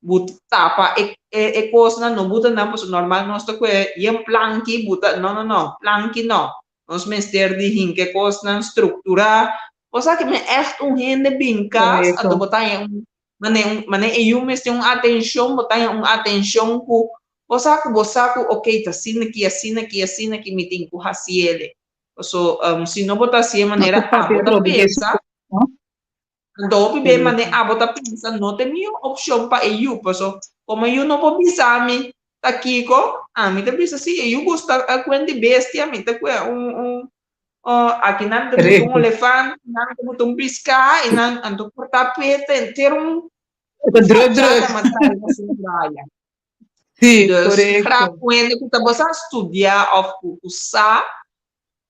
S2: Bu tapa e e kosnan, no buta nan pasobra normal nos ta kue yen planki buta, no no no, planki no. Nos mester di hinka e kosnan strukturá. Bo sa ke men ègt un hende bin kas, anto bo ta haña un mane un mane e yu mester un atenshon, bo ta haña un atenshon ku bo sa ku bo sa ku okey ta asina aki, asina aki, asina aki mi tin ku hasiele. Paso si no bo ta hasié manera abo ta pensa. Anto hopi be mane abo ta pensa no ta e mihó opshon pa e yu paso komo e yu no por bisa mi ta kiko ami ta bisa si e yu gusta kuen di bestia mi ta kue un un aki nan ta buta un olefante nan ta buta un piská i nan anto por ta peta henter un fachada matrai na su muraya. Dus graf un hende ku ta bosa studia òf ku sa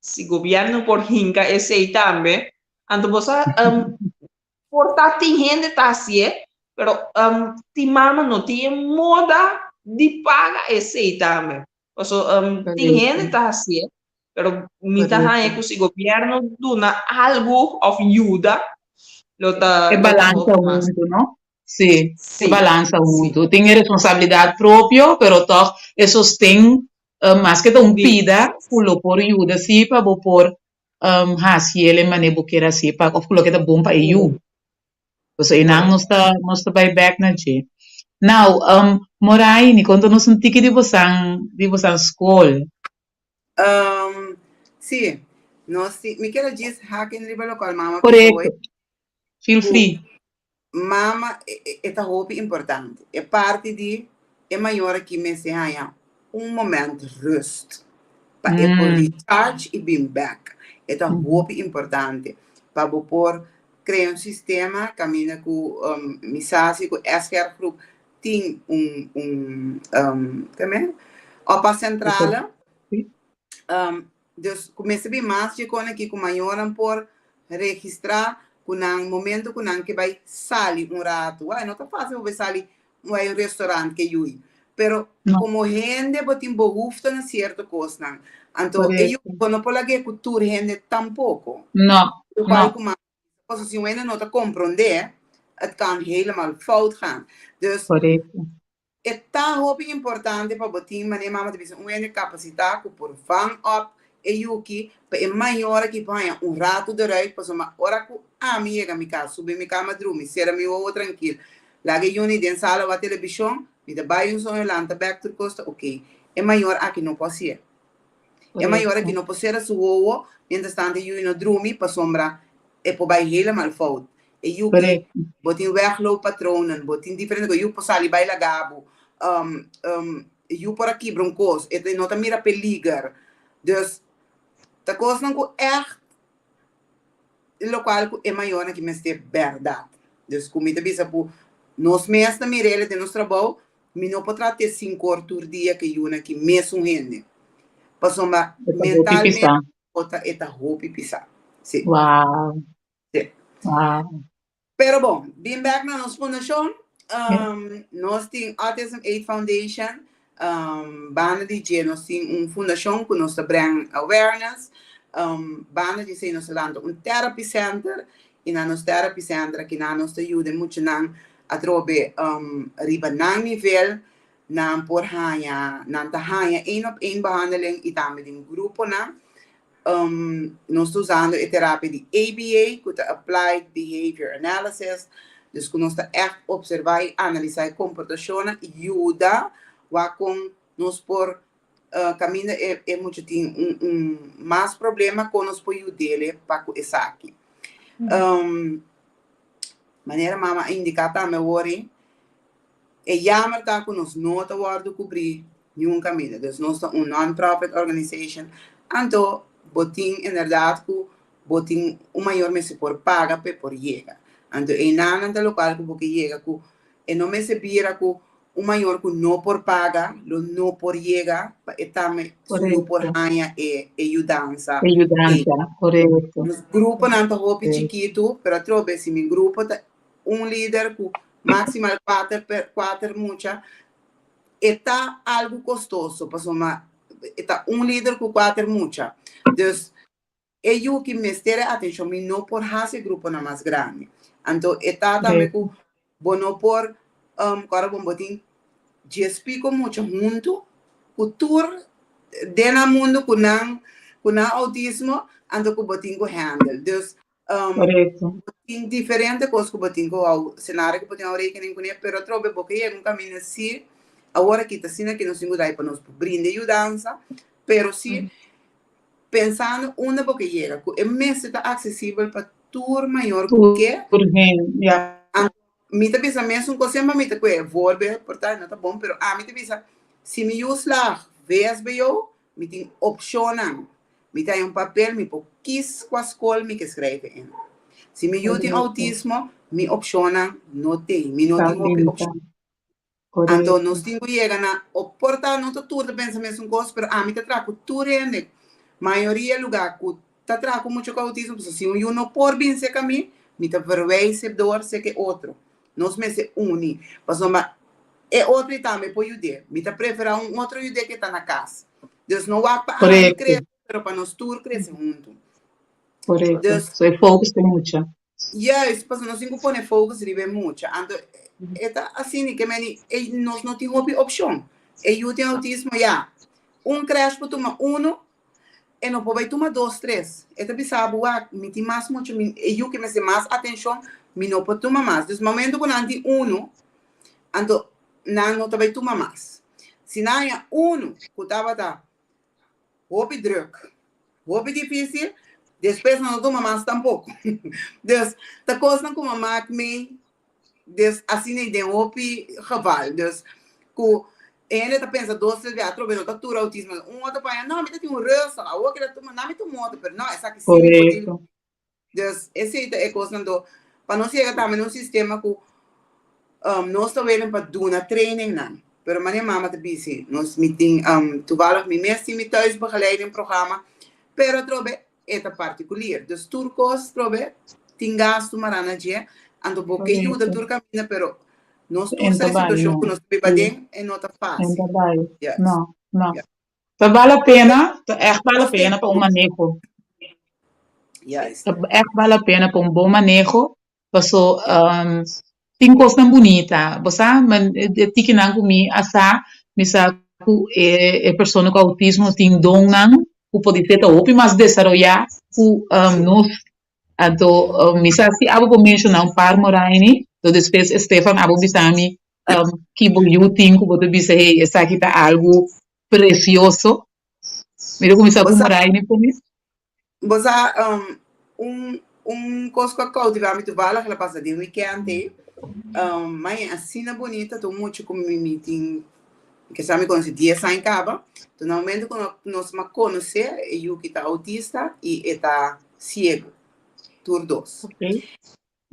S2: Si gobierno por hinca esey tambe, anto bo sa por ta tin hende ta hacié, Pero um, tin mama no tin e moda di paga esei tambe. Paso um, tin hende ta hasié, pero mi ta haña ku si gobièrnu duna algu òf yuda, lo ta
S1: E
S2: lo ta
S1: balansa
S2: hopi mas.
S1: huntu, no? Sí, e
S2: Sí,
S1: balansa
S2: sí.
S1: huntu. Tin e responsabilidat propio, pero tòg e sosten, maske ta un
S2: Di
S1: pida ku lo por yuda sí pa bo por hasi el e manera bo kier hasi pa òf ku loke ta bon pa e yu. Pasobra einan nos ta nos ta bai bèk na dje. Now, Moraini, konta nos un tiki di bosan di bosan skol.
S3: Sí, nos tin, mi kier a djis haken riba lokual mama bisa hoy.
S1: Korekto. Feel
S3: Ku
S1: free.
S3: Mama e ta hopi importante. E parti di e mayor aki mester haña un moment rust pa e por recharge i bin bek. E ta hopi importante pa bo por crea un sistema caminda cu mi sa si cu SGR Groep tin un un opvangcentrale. Dus ku mester bin mas djekon aki ku mayornan por registrá ku nan momento ku nan ke bai sali un ratu. Wai, no ta fásil bo bai sali bai un restaurant ke yui. Pero
S1: No.
S3: komo hende bo tin behoefte na sierto kosnan. Anto e yu
S1: Korekto.
S3: bo no por lag'é ku tur hende tampoko.
S1: No,
S3: Lokual
S1: no.
S3: ku mas pasobra si un hende no ta komprondé, het kan helemaal fout gaan. Dus
S1: Korekto.
S3: E ta hopi importante pa bo tin, manera mama ta bisa, un hende kapasitá ku por vang op e yuki pa e mayor aki por haña un ratu deruit pasobra ora ku ami yega mi kas, subi mi kama drumi, sera mi wowo trankil, laga e yuni den sala wak telebishon, mi ta bai un soño lanta bèk tur kos ta oke. E mayor aki no por hasié. E mayor aki no por sera su wowo mientras tanto e yui no drumi pasobra e por bai helemaal fout. E yu ki bo tin weglooppatronen, bo tin diferente kos, e yu por sali bai laga bo, e yu por a kibra un kos, e no ta mira peliger. Dus ta kosnan ku ègt lokual ku e mayornan ki mester bèrdat. Dus ku mi ta bisa ku nos mes ta mir'el den nos trabou, mi no por trata e sinkor tur dia ku e yunan ki mesun hende. Pasobra mentalmente e ta hopi pisá. Sí.
S1: Wow.
S3: Sí.
S1: Wow.
S3: Pero bon, bin bek na nos fundashon. Nos tin Autism Aid Foundation. Banda di dje nos tin un fundashon ku nos ta bring awareness. Banda di esei nos ta lanta un therapy center. I na nos therapy center akinan nos ta yuda e muchanan atrobe riba nan nivel. Nan por haña, nan ta haña één op één behandeling i tambe den gruponan. Nos ta usando e terapia di ABA, ku ta Applied Behavior Analysis, dus ku nos ta ègt opservá i analisá e komportashonnan i yuda wak kon nos por kaminda e e mucha tin un un mas problema kon nos por yud'é pa ku esaki. Manera mama a indiká tambe awor ei, E yamer ta ku nos no ta wòrdu kubrí niun kaminda. Dus nos ta un non-profit organization. Anto bo tin inderdat ku bo tin un mayor mester por paga pa e por yega. Anto einan ta lokual ku bo ke yega ku e no mester bira ku un mayor ku no por paga lo no por yega pa e tambe su yu por haña e e yudansa
S1: E yudansa, korekto.
S3: Nos gruponan ta hopi chikitu, pero atrobe si mi grupo ta un lider ku maximal kuater per kuater mucha e ta algu kostoso pasobra e ta un lider ku kuater mucha dus e yu ki mester e atenshon mi no por hasi e gruponan mas grandi anto e ta tambe ku bo no por kòrda bon bo tin djes piko mucha huntu ku tur den nan mundu ku nan ku nan outismo anto ku bo tin ku handle dus
S1: Korekto.
S3: Bo tin diferente kos ku bo tin ku hou, senario ku bo tin hou rekening kuné, pero atrobe bo ke yega un kaminda si awor aki ta asina ke nos tin ku dai pa nos por brinda e yudansa, pero si pensando unda bo ke yega ku e mester ta aksesibel pa tur mayor ku ke.
S1: Tur hende, ya.
S3: Anto mi ta bisa mesun kos semper mi ta kue voorbeeld por ta no ta bon, pero ami ta bisa si mi yu slag vsbo Mi tin opshonnan. Mi ta haña un papel, mi por kis kua skol mi ke skrijf in. Si mi yu tin outismo, mi opshonnan no tin. Mi no tin hopi opshon. Anto nos tin ku yega na, o por ta no ta tur ta pensa mesun kos, pero ami ta traha ku tur hende. Mayoria lugá ku ta traha ku mucha ku outismo, pasobra si un yu no por bin seka mi, mi ta verwijs e door seka e otro. Nos mester uni pasobra e otro i tambe por yud'é. Mi ta preferá un otro yud'é ke ta na kas. Dus no wak pa ami krese, pero pa nos tur krese huntu.
S1: Korekto. Dus, so e focus ta e mucha.
S3: Juist, pasobra nos tin ku pone focus riba e mucha. Anto e ta asina ke meni e nos no tin hopi opshon. E yu tin outismo ya. Un krèsh por tuma unu, E no por bai tuma dos tres. E ta bisa bo, Wak, mi tin mas mucha, mi, e yu ke mester mas atenshon, mi no por tuma mas. Dus momento ku nan tin unu, anto nan no ta bai tuma mas. Si nan haña unu ku tabata hopi drùk, hopi difísil, despues nan no tuma mas tampoko. Dus ta kosnan ku mama ak mei Dus asina i den hopi geval. Dus ku e hende ta pensa dos tres bia atrobe no ta tur autismo. Un otro paña no mi ta tin un rustig awor keda tuma na mi tuma otro pero no esaki si mi por deal.
S1: Korekto.
S3: Dus esei ta e kosnan do pa nos yega tambe na un sistema ku nos ta welen pa duna trainingnan pero manera mama ta bisi nos mi tin toevallig mi mes tin mi thuisbegeleiding programma pero atrobe E ta partikulier. Dus tur kos trobe tin gastu mará na dje, anto bo ke yuda tur kaminda, pero nos tur sa e situashon ku nos ta biba aden, e no ta fásil.
S1: Yes. No, no. Ta bal a pena, ta ègt bal a pena pa un maneho.
S3: Juist.
S1: Ta ègt bal a pena pa un bon maneho, paso tin kosnan bunita. Bo sa, e tikinan ku mi a sa, mi sa ku e persona ku outismo tin donnan ku podisé ta hopi mas desaroyá ku nos. Anto mi sa si abo por menshoná un par, Moraini, anto despues Estefan abo bisa mi ki bo yu tin ku bo ta bisa hey esaki ta algu presioso. Mi ta kuminsá ku Moraini promé.
S3: Bo sa, un un kos ku a koutivá mi tuvalig la pasa den wikènt ei, maña asina bunita ta un mucha ku mi mi tin kesa mi konosé dies aña kaba, ta na momento ku nos a konosé e yu ki ta outista i e ta siegu, tur dos.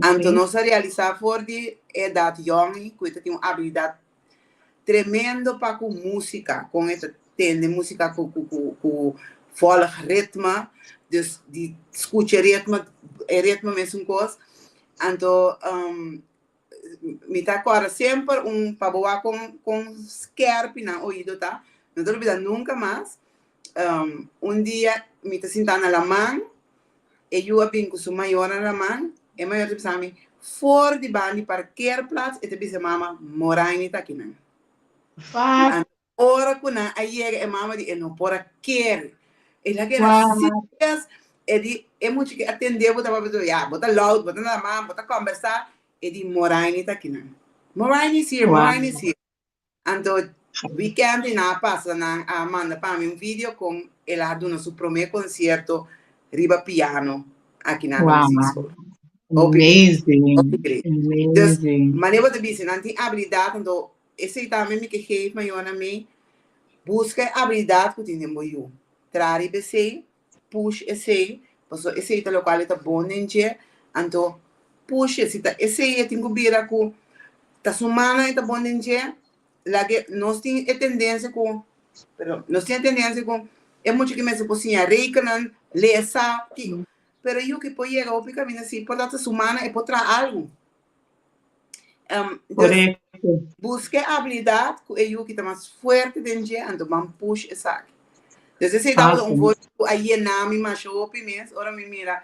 S3: Anto nos a realisá for di edat yòn ku e ta tin un abilidat tremendo pa ku músika, kon e ta tende músika ku ku ku ku vòlg ritme, dus di skucha e ritme, e ritme mesun kos. Anto mi ta kòrda semper un pa bo wak kon kon skèrpi nan oido ta, no ta olbida nunka mas, un dia mi ta sintá na laman E yu a bin ku su mayor na laman. E mayor ta bisa mi, For di ban di parkeerplaats, e ta bisa mama, Moraini ta akinan.
S1: Wat?
S3: Ora ku nan a yega, e mama di, e no por a kere. El a keda serious. E di, e mucha ke atendé bo tabata bisa, ya, bo ta loud, bo ta na laman, bo ta kombersá. E di, Moraini ta akinan. Moraini is here, Moraini is here. Anto weekend di nan a pasa nan a manda pa mi un video con el a duna su prome concierto riba piano aki na
S1: Wow.
S3: Francisco. Hopi great.
S1: Amazing.
S3: Hopi great. Dus
S1: Amazing.
S3: manera bo ta bisa nan tin habilidad anto esey tambe mi ke geef mayornan mi busca e habilidad cu tin den bo yu. Traha riba esey, push esey, pasobra esey ta locual e ta bon den dje, anto push e, si ta esey e tin cu bira cu ta su mannan e ta bon den dje, laga nos tin e tendencia cu, perdon, nos tin e tendencia cu e mucha ki mester por siña rekenen, lesa, kiko, pero yu ki por yega hopi caminda si por ta ta su mannan e por traha algu. Dus
S1: Korekto.
S3: buska e abilidat ku e yu ki ta mas fuerte den dje, anto ban push esaki. Dus esei tabata un
S1: Awesome.
S3: voorbeeld ku a yena mi masha hopi mes ora mi mira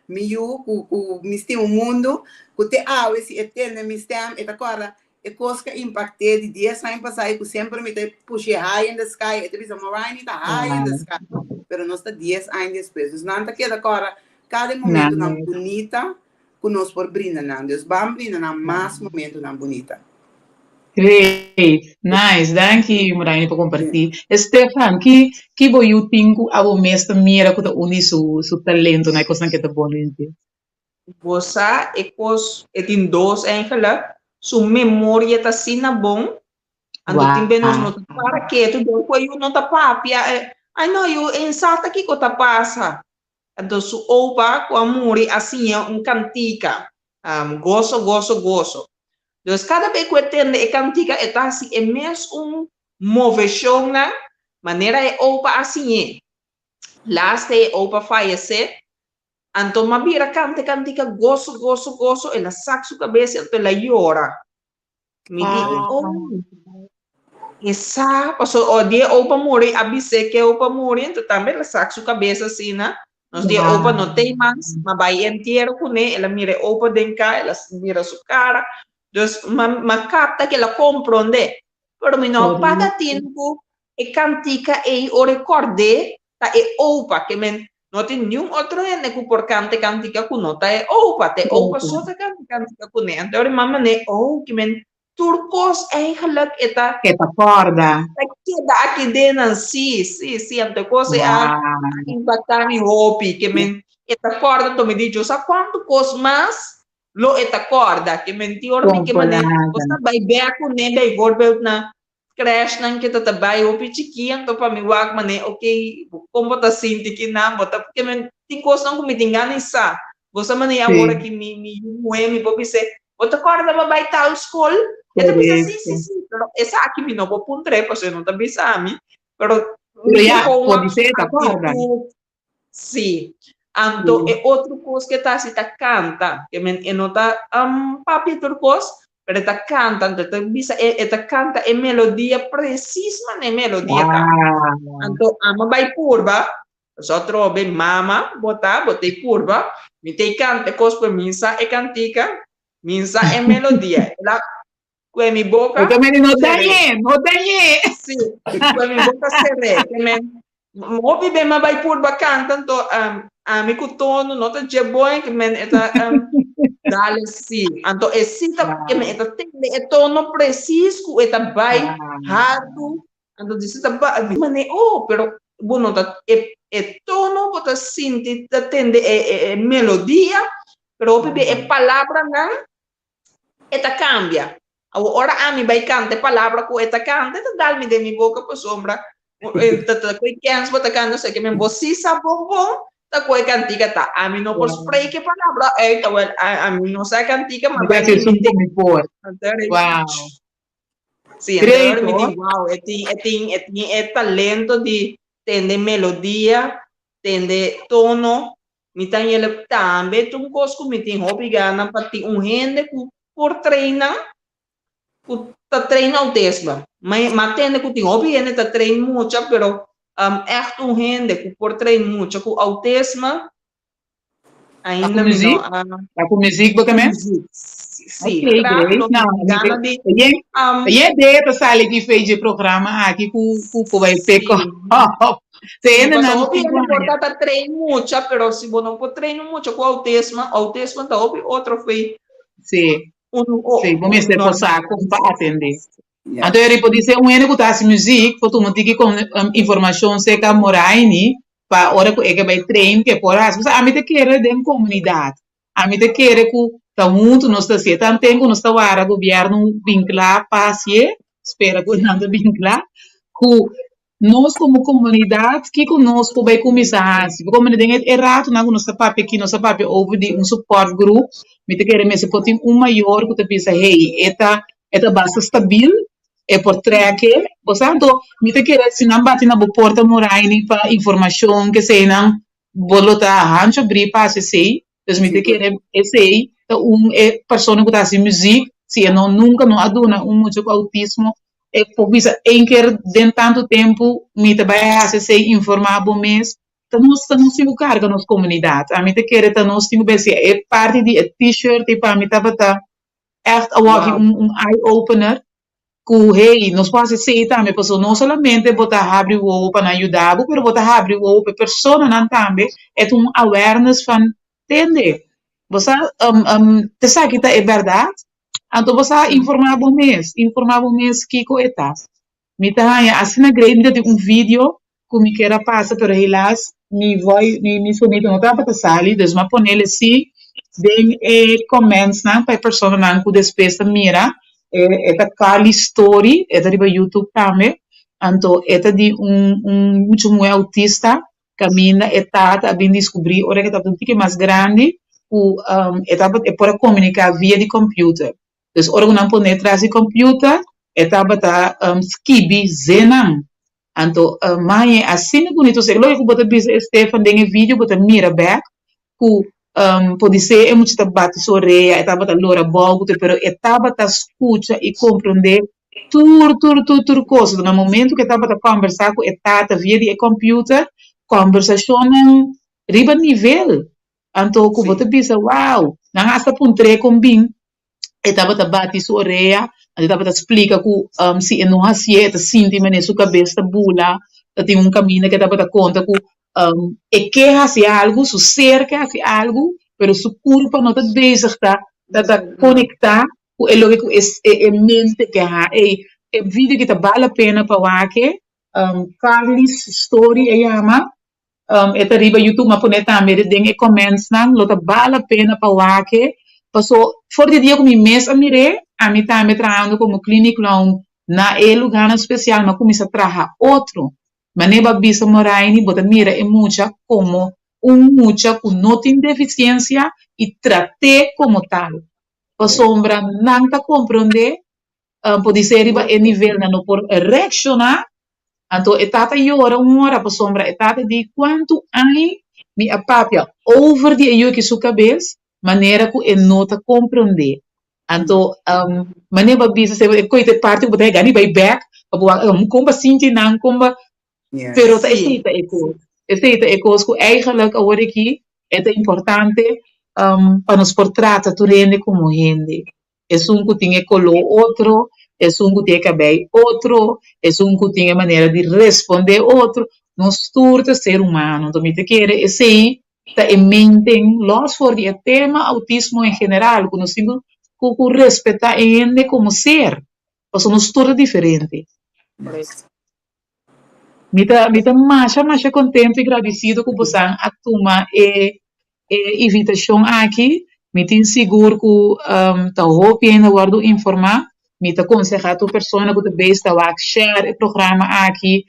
S3: mi yu ku ku mi stima un mundu, ku te awe si e tende mi stem e ta kòrda e kos ku a impakt'é di dies aña pasá i ku semper mi ta push'é high in the sky, e ta bisa Moraini ta high in the
S1: Wow.
S3: sky, pero nos ta dies aña despues. Dus nan ta keda kòrda kada e momentunan
S1: Nice.
S3: bunita ku nos por brinda nan. Dus ban brinda nan mas momentunan bunita.
S1: Great, nice, danki Muraini pa kompartí. Stefan, ki ki bo yu tin ku abo mes ta mira ku ta un di su su talentonan, e kosnan ke ta bon den dje?
S2: Bo sa e kos, e tin dos eigenlijk, su memoria ta asina bon, anto tin be nos no ta para ketu, dor ku e yu no ta papia, ai no yu e sa ta kiko ta pasa. Anto su opa ku a muri a siña un kantika, Goso, goso, goso. Dus kada be ku e tende e kantika e ta hasi e mes un moveshonnan manera e opa a siñ'é. Laste e opa fayesé. Anto m'a bira kanta e kantika goso, goso, goso, el a sak su kabes anto el a yora. Mi di, oh, e sa, paso o di e opa muri, a bis'é ke e opa muri, anto tambe el a sak su kabes asina. Nos di e opa no tei mas, m'a bai entiero kuné, el a mira e opa den ka, el a mira su kara. Dus m'a m'a kapta ke el a komprondé. Pero mi no a paga tinu ku e kantika ei ora e kòrd'é ta e opa, ke men no tin niun otro hende ku por kanta e kantika ku no ta e opa, ta e opa so ta kanta e kantika kuné. Anto ora e mama man'é, oh, ke men tur kos eigenlijk e ta.
S1: E ta kòrda.
S2: Ta keda aki den nan, sí, sí, sí. Anto e kos ei a impaktá mi hopi, ke men e ta kòrda. Anto mi di, Dios sa kuantu kos mas lo e ta kòrda, ke men tin ora mi ke manera bo ta bai bèk kuné bijvoorbeeld na crèshnan ke ta ta bai hopi chikí anto pa mi wak manera ok kon bo ta sinti kinan bo ta ke men tin kosnan ku mi tin gana di sa bo sa manera awor aki mi mi yu muhé mi por bis'é bo ta kòrda bo bai tal skol e ta bisa si si si pero esaki mi no por puntr'é pasobra e no ta bisa mi pero
S1: mi ya podisé e ta kòrda.
S2: Sí. Anto e otro kos ke ta hasi ta kanta. Ke men e no ta papia tur kos, pero e ta kanta. Anto e ta bisa e e ta kanta e melodia presis manera e melodia ta. Anto amo bai purba, pasobra atrobe mama bo ta, bo ta e purba, mi ta e kanta e kos pa mi sa e kantika, mi sa e melodia. El a Kue mi boka
S1: Porque me di, no dañé, no dañé.
S2: Sí, kue mi boka seré. Ke men, hopi be ma bai purba kanta, anto um, ami ku tono no ta dje bon, ke men e ta um, dale sí. Anto e sí ta, ke men e ta tende e tono precies ku e ta bai haltu. Anto di ta ba, mane, oh, pero bo no ta, e, e tono bo ta sinti, ta tende e, e, e melodia, pero hopi be e palabranan e ta cambia. Awor ora ami bai canta e palabra cu e ta canta, e ta dal mi den mi boca pasobra ta ta cu e kens bo ta canta, osea ke men bo si sa bon bon ta cu e cantica ta. Ami no por spreek e palabra uit, awel ami no sa e cantica, ma bai
S1: imite. Wow.
S2: Sí,
S1: Great,
S2: anto mi di
S1: hoor.
S2: wow, e tin e tin e tin e talento di tende melodia, tende tono. Mi ta yele tambe ta un kos ku mi tin hopi gana pa tin un hende ku por traina, ku ta train autisme. Ma ma tende ku tin hopi hende ta train mucha, pero um, echt un hende ku por train mucha ku autisme,
S1: Ta
S2: ainda
S1: ku
S2: mi no
S1: muziek?
S2: a.
S1: Ta ku muziek bo ta mes?
S2: Muziek, sí,
S1: Ok,
S2: graag
S1: great.
S2: lo mi
S1: Nou,
S2: tin
S1: mi
S2: gana di
S1: te yen,
S2: um,
S1: te yen idea ta sali di fe dje programa aki ku ku ku bai pick
S2: sí.
S1: up. Te
S2: Sí,
S1: hende
S2: pasobra
S1: nan
S2: hopi
S1: tin ku
S2: hende por
S1: haña.
S2: ta ta train mucha, pero si bo no por train un mucha ku autismo, autismo ta hopi otro fe
S1: Sí,
S2: un o
S1: sí, bo mester por sa
S2: normal.
S1: kon pa atendé.
S3: Ja.
S1: Anto eri por dise un hende ku ta hasi muziek por tuma un tiki kon informashon serka Moraini pa ora ku e ke bai train ke por hasi. Pasobra ami ta kere den komunidat. Ami ta kere ku ta huntu nos ta hasié. Tanten ku nos ta wara gobièrnu bin kla pa hasié, spera ku nan ta bin kla, ku nos komo komunidat kiko nos por bai kuminsá hasi. Por komo den e ratonan ku nos ta papia aki, nos ta papia over di un support group, mi ta kere mester por tin un mayor ku ta bisa hey e ta e ta basta stabil, e por trèk e. Bo sa? Anto mi ta kere si nan bati na bo porta Moraini pa informashon keseinan bo lo ta hancho brí pa hasi esei. Dus mi ta kere esei ta un e persona ku ta hasi muzik, si e no nunka no a duna un mucha ku outismo e por bisa één keer den tantu tempu mi ta bai hasi esei, informá bo mes. Ta nos ta nos tin ku karga nos komunidat. Ami ta kere ta nos tin ku besi e parti di e t-shirt ei pa mi tabata ègt awor
S2: Wow.
S1: un un eye opener ku hey nos por hasi esei tambe pasobra no solamente bo ta habri wowo pa nan yuda bo pero bo ta habri wowo pa e personanan tambe e ta un awareness van tende bo sa esaki ta e bèrdat anto bo sa informá bo mes informá bo mes kiko e ta. Mi ta haña asina great mi ta tin un video ku mi kier a pasa pero helaas mi voi mi mi sonido no tabata sali dus mi a ponele si den e comments nan pa e personanan ku despues ta mira e e ta Carly Story e ta riba YouTube tambe anto e ta di un un mucha muhé autista kaminda e tata a bin diskubrí ora ke tabata un tiki mas grandi ku e tabata e por a komuniká via di computer. Dus ora ku nan pone tras di computer e tabata skibi zenan. Anto mañe asina bunito sek. Loke ku bo ta bisa Estefan den e video bo ta mira bek. ku podisé e mucha ta bati su orea, e tabata lora bou ku tur, pero e tabata skucha i komprondé tur tur tur tur kos. Na momento ku e tabata kòmbersá ku e tata via di e kòmpiuter, kòmbersashonnan riba nivel. Anto ku bo ta bisa, wow, nan hasta puntr'é kon bin e tabata bati su orea, anto e tabata splika ku si e no hasié e ta sinti manera su kabes ta bula, ta tin un kaminda ku e tabata konta ku e ke hasi algu, su ser ke hasi algu, pero su kurpa no ta bezig ta ta konektá ku e loke ku e mente ke ha. Ey, e video aki ta bal la pena pa wak e, Carly's Story e yama. E ta riba YouTube, m'a pone tambe den e commentsnan, lo ta bal la pena pa wak e, paso for di dia ku mi mes a mir'é, ami tambe trahando komo clinic clown na e lugarnan spesial, m'a kuminsá traha otro. Manera bo a bisa Moraini, bo ta mira e mucha komo un mucha ku no tin defisiensia i trat'é komo tal, pasobra nan ta komprondé Podisé riba e nivel nan no por reakshoná. Anto e tata yora un ora pasobra e tata di kuantu aña mi a papia over di e yu aki su kabes manera ku e no ta komprondé. Anto manera bo a bisa e koe ta e parti ku bo ta hega di bai bèk pa bo wak kon bo a sinti nan kon bo pero ta esei ta e kos esei ta e kos ku eigenlijk awor aki e ta importante pa nos por trata tur hende komo hende. Esun ku tin e koló otro, esun ku tin e kabei otro, esun ku tin e manera di respondé otro. Nos tur ta ser humano. Anto mi ta kere esei ta e menten, lòs for di e tema outismo en general, ku nos tin ku ku respetá e hende komo ser, pasobra nos tur ta diferente. Mi ta mi ta masha masha contento y gradicido cu bosan a tuma e e invitacion aki. Mi tin sigur cu ta hopi hende a wordo informa. Mi ta conseha tur persona cu ta bezig ta wak share e programa aki,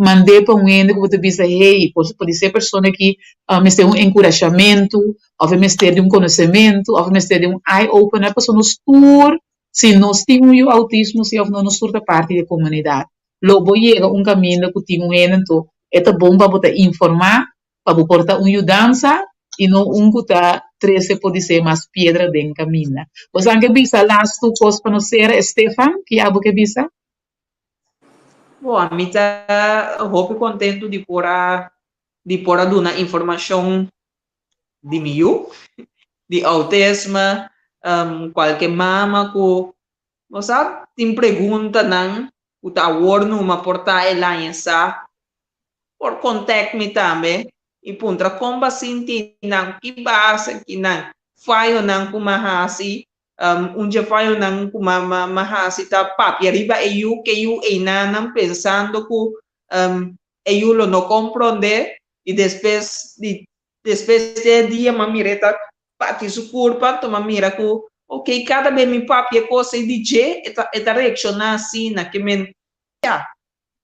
S1: mand'e pa un hende cu bo ta bisa hey por podise e persona aki mester un encurashamento of e mester di un conocemento of e mester di un eye opener pasobra nos tur si nos tin un yu autismo si of no nos tur ta parti di e comunidad. Lo bo yega un kaminda ku tin un hende anto e ta bon pa bo ta informá pa bo por ta un yudansa i no un ku ta trese podisé mas piedra den kaminda. Bosan ke bisa lastu kos pa nos sera, Estefan, ki abo ke bisa?
S2: Bo, ami ta hopi kontentu di por a di por a duna informashon di mi yu di outisme, kualke mama ku Bo sa tin preguntanan ku ta awor numa por ta e laña sa? Por contact mi tambe i puntra kon bo a sinti nan, ki base ki nan fayonan ku m'a hasi. Un dje fayonan ku m'a hasi ta papia riba e yu, ke yu einanan pensando ku e yu lo no komprondé i despues di Despues di e dia m'a mira e ta bati su kurpa, anto m'a mira ku ok, kada be mi papia e kos ei di dje, e ta e ta reakshoná asina, ke men ya,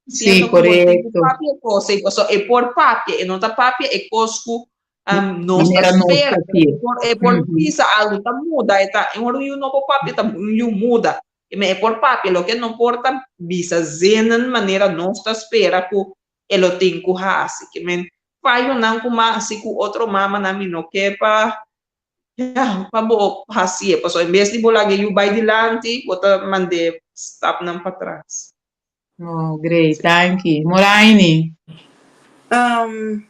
S1: Sí,
S2: siendo ku bo tin ku
S1: korekto.
S2: papia e kos ei, pasobra e por papia, e no ta papia e kos ku nos ta
S1: Manera nos
S2: spera,
S1: ta
S2: pero e
S1: hasié.
S2: por e por bisa algu ta muda, e ta ora un yu no por papia ta un yu muda, e men e por papia, loke e no por ta bisa zinnen manera nos ta spera ku e lo tin ku hasi. Ke men fayonan ku m'a hasi ku otro mamanan mi no ke pa ya pa bo hasié pasobra en bes di bo laga e yu bai dilanti bo ta mand'é stapnan patras.
S1: Oh, great, danki. Moraini.
S3: Um,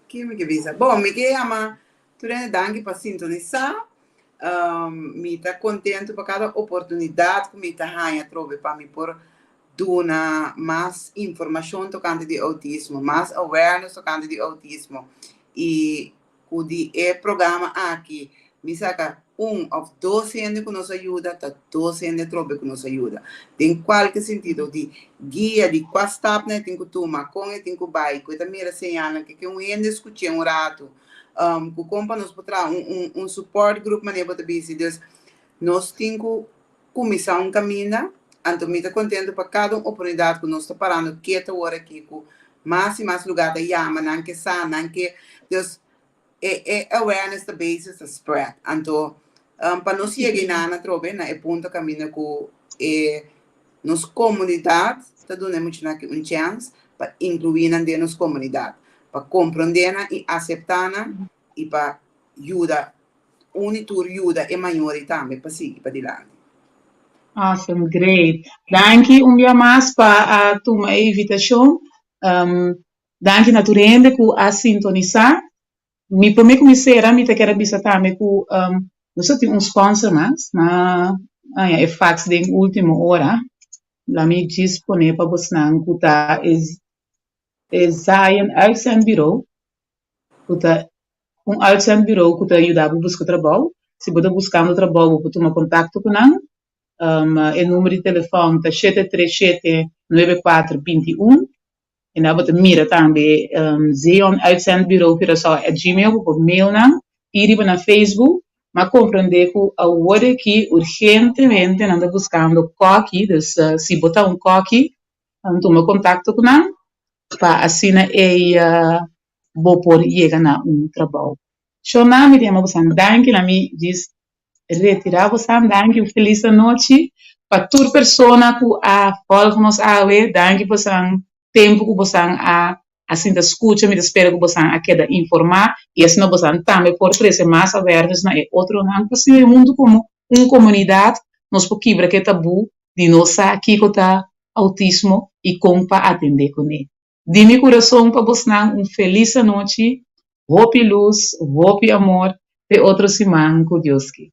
S3: ki mi ke bisa? Bon, mi ke yama tur hende danki pa sintonisá. Um, mi ta kontentu pa kada oportunidat ku mi ta haña atrobe pa mi por duna mas informashon tokante di outismo, mas awareness tokante di outismo i ku di e programa aki mi saka un òf dos hende ku nos a yuda ta dos hende atrobe ku nos a yuda den kualke sentido di guia di kua stapnan e tin ku tuma, kon e tin ku bai, ku e ta mira señalnan ke ke un hende skuch'é un ratu ku kon pa nos por traha un un support group manera bo ta bisa. Dus nos tin ku kuminsá un kaminda, anto mi ta kontentu pa kada un oportunidat ku nos ta parando ketu awor aki ku mas i mas lugá ta yama, nan ke sa, nan ke, dus e e awareness ta bezig ta spread. Anto pa nos yega einan atrobe na e punto kaminda ku e nos komunidat ta duna e muchanan aki un chèns pa inkluí nan den nos komunidat, pa komprondé nan i aseptá nan i pa. yuda un i tur yuda e mayor ei tambe pa sigui padilanti.
S1: Awesome, great. Danki un bia mas pa a tuma e invitashon. Um, danki na tur hende ku a sintonisá. Mi promé ku mi sera mi ta kere bisa tambe ku um, nos ta tin un sponsor mas, ma haña e fax den último ora. La mi djis pone pa bosnan ku ta e e Zion Uitzendbureau, ku ta un uitzendbureau ku ta yuda bo buska trabou. Si bo ta buskando trabou bo por tuma kontakto ku nan. E number di telefòn ta shete tres shete nuebe kuater binti un. I nan bo ta mira tambe Zion Uitzendbureau Curaçao at gmail bo por mail nan i riba nan Facebook. Mi a komprendé ku awor aki urgentemente nan ta buskando kòki, dus si bo ta un kòki tuma kontakto ku nan pa asina ei bo por yega na un trabou. Shona, mi ta yama bosan danki, na mi djis retira bosan danki, un felis anochi pa tur persona ku a volg nos awe, danki bosan tempu ku bosan a a sinta skucha, mi ta spera ku bosan a keda informá i asina bosan tambe por trese mas awareness na e otronan pa asina huntu komo un komunidat nos por kibra ke tabú di no sa kiko ta outismo i kon pa atendé kuné. Di mi kurason pa bosnan un felis anochi, hopi lus, hopi amor, te otro siman ku Dios ke.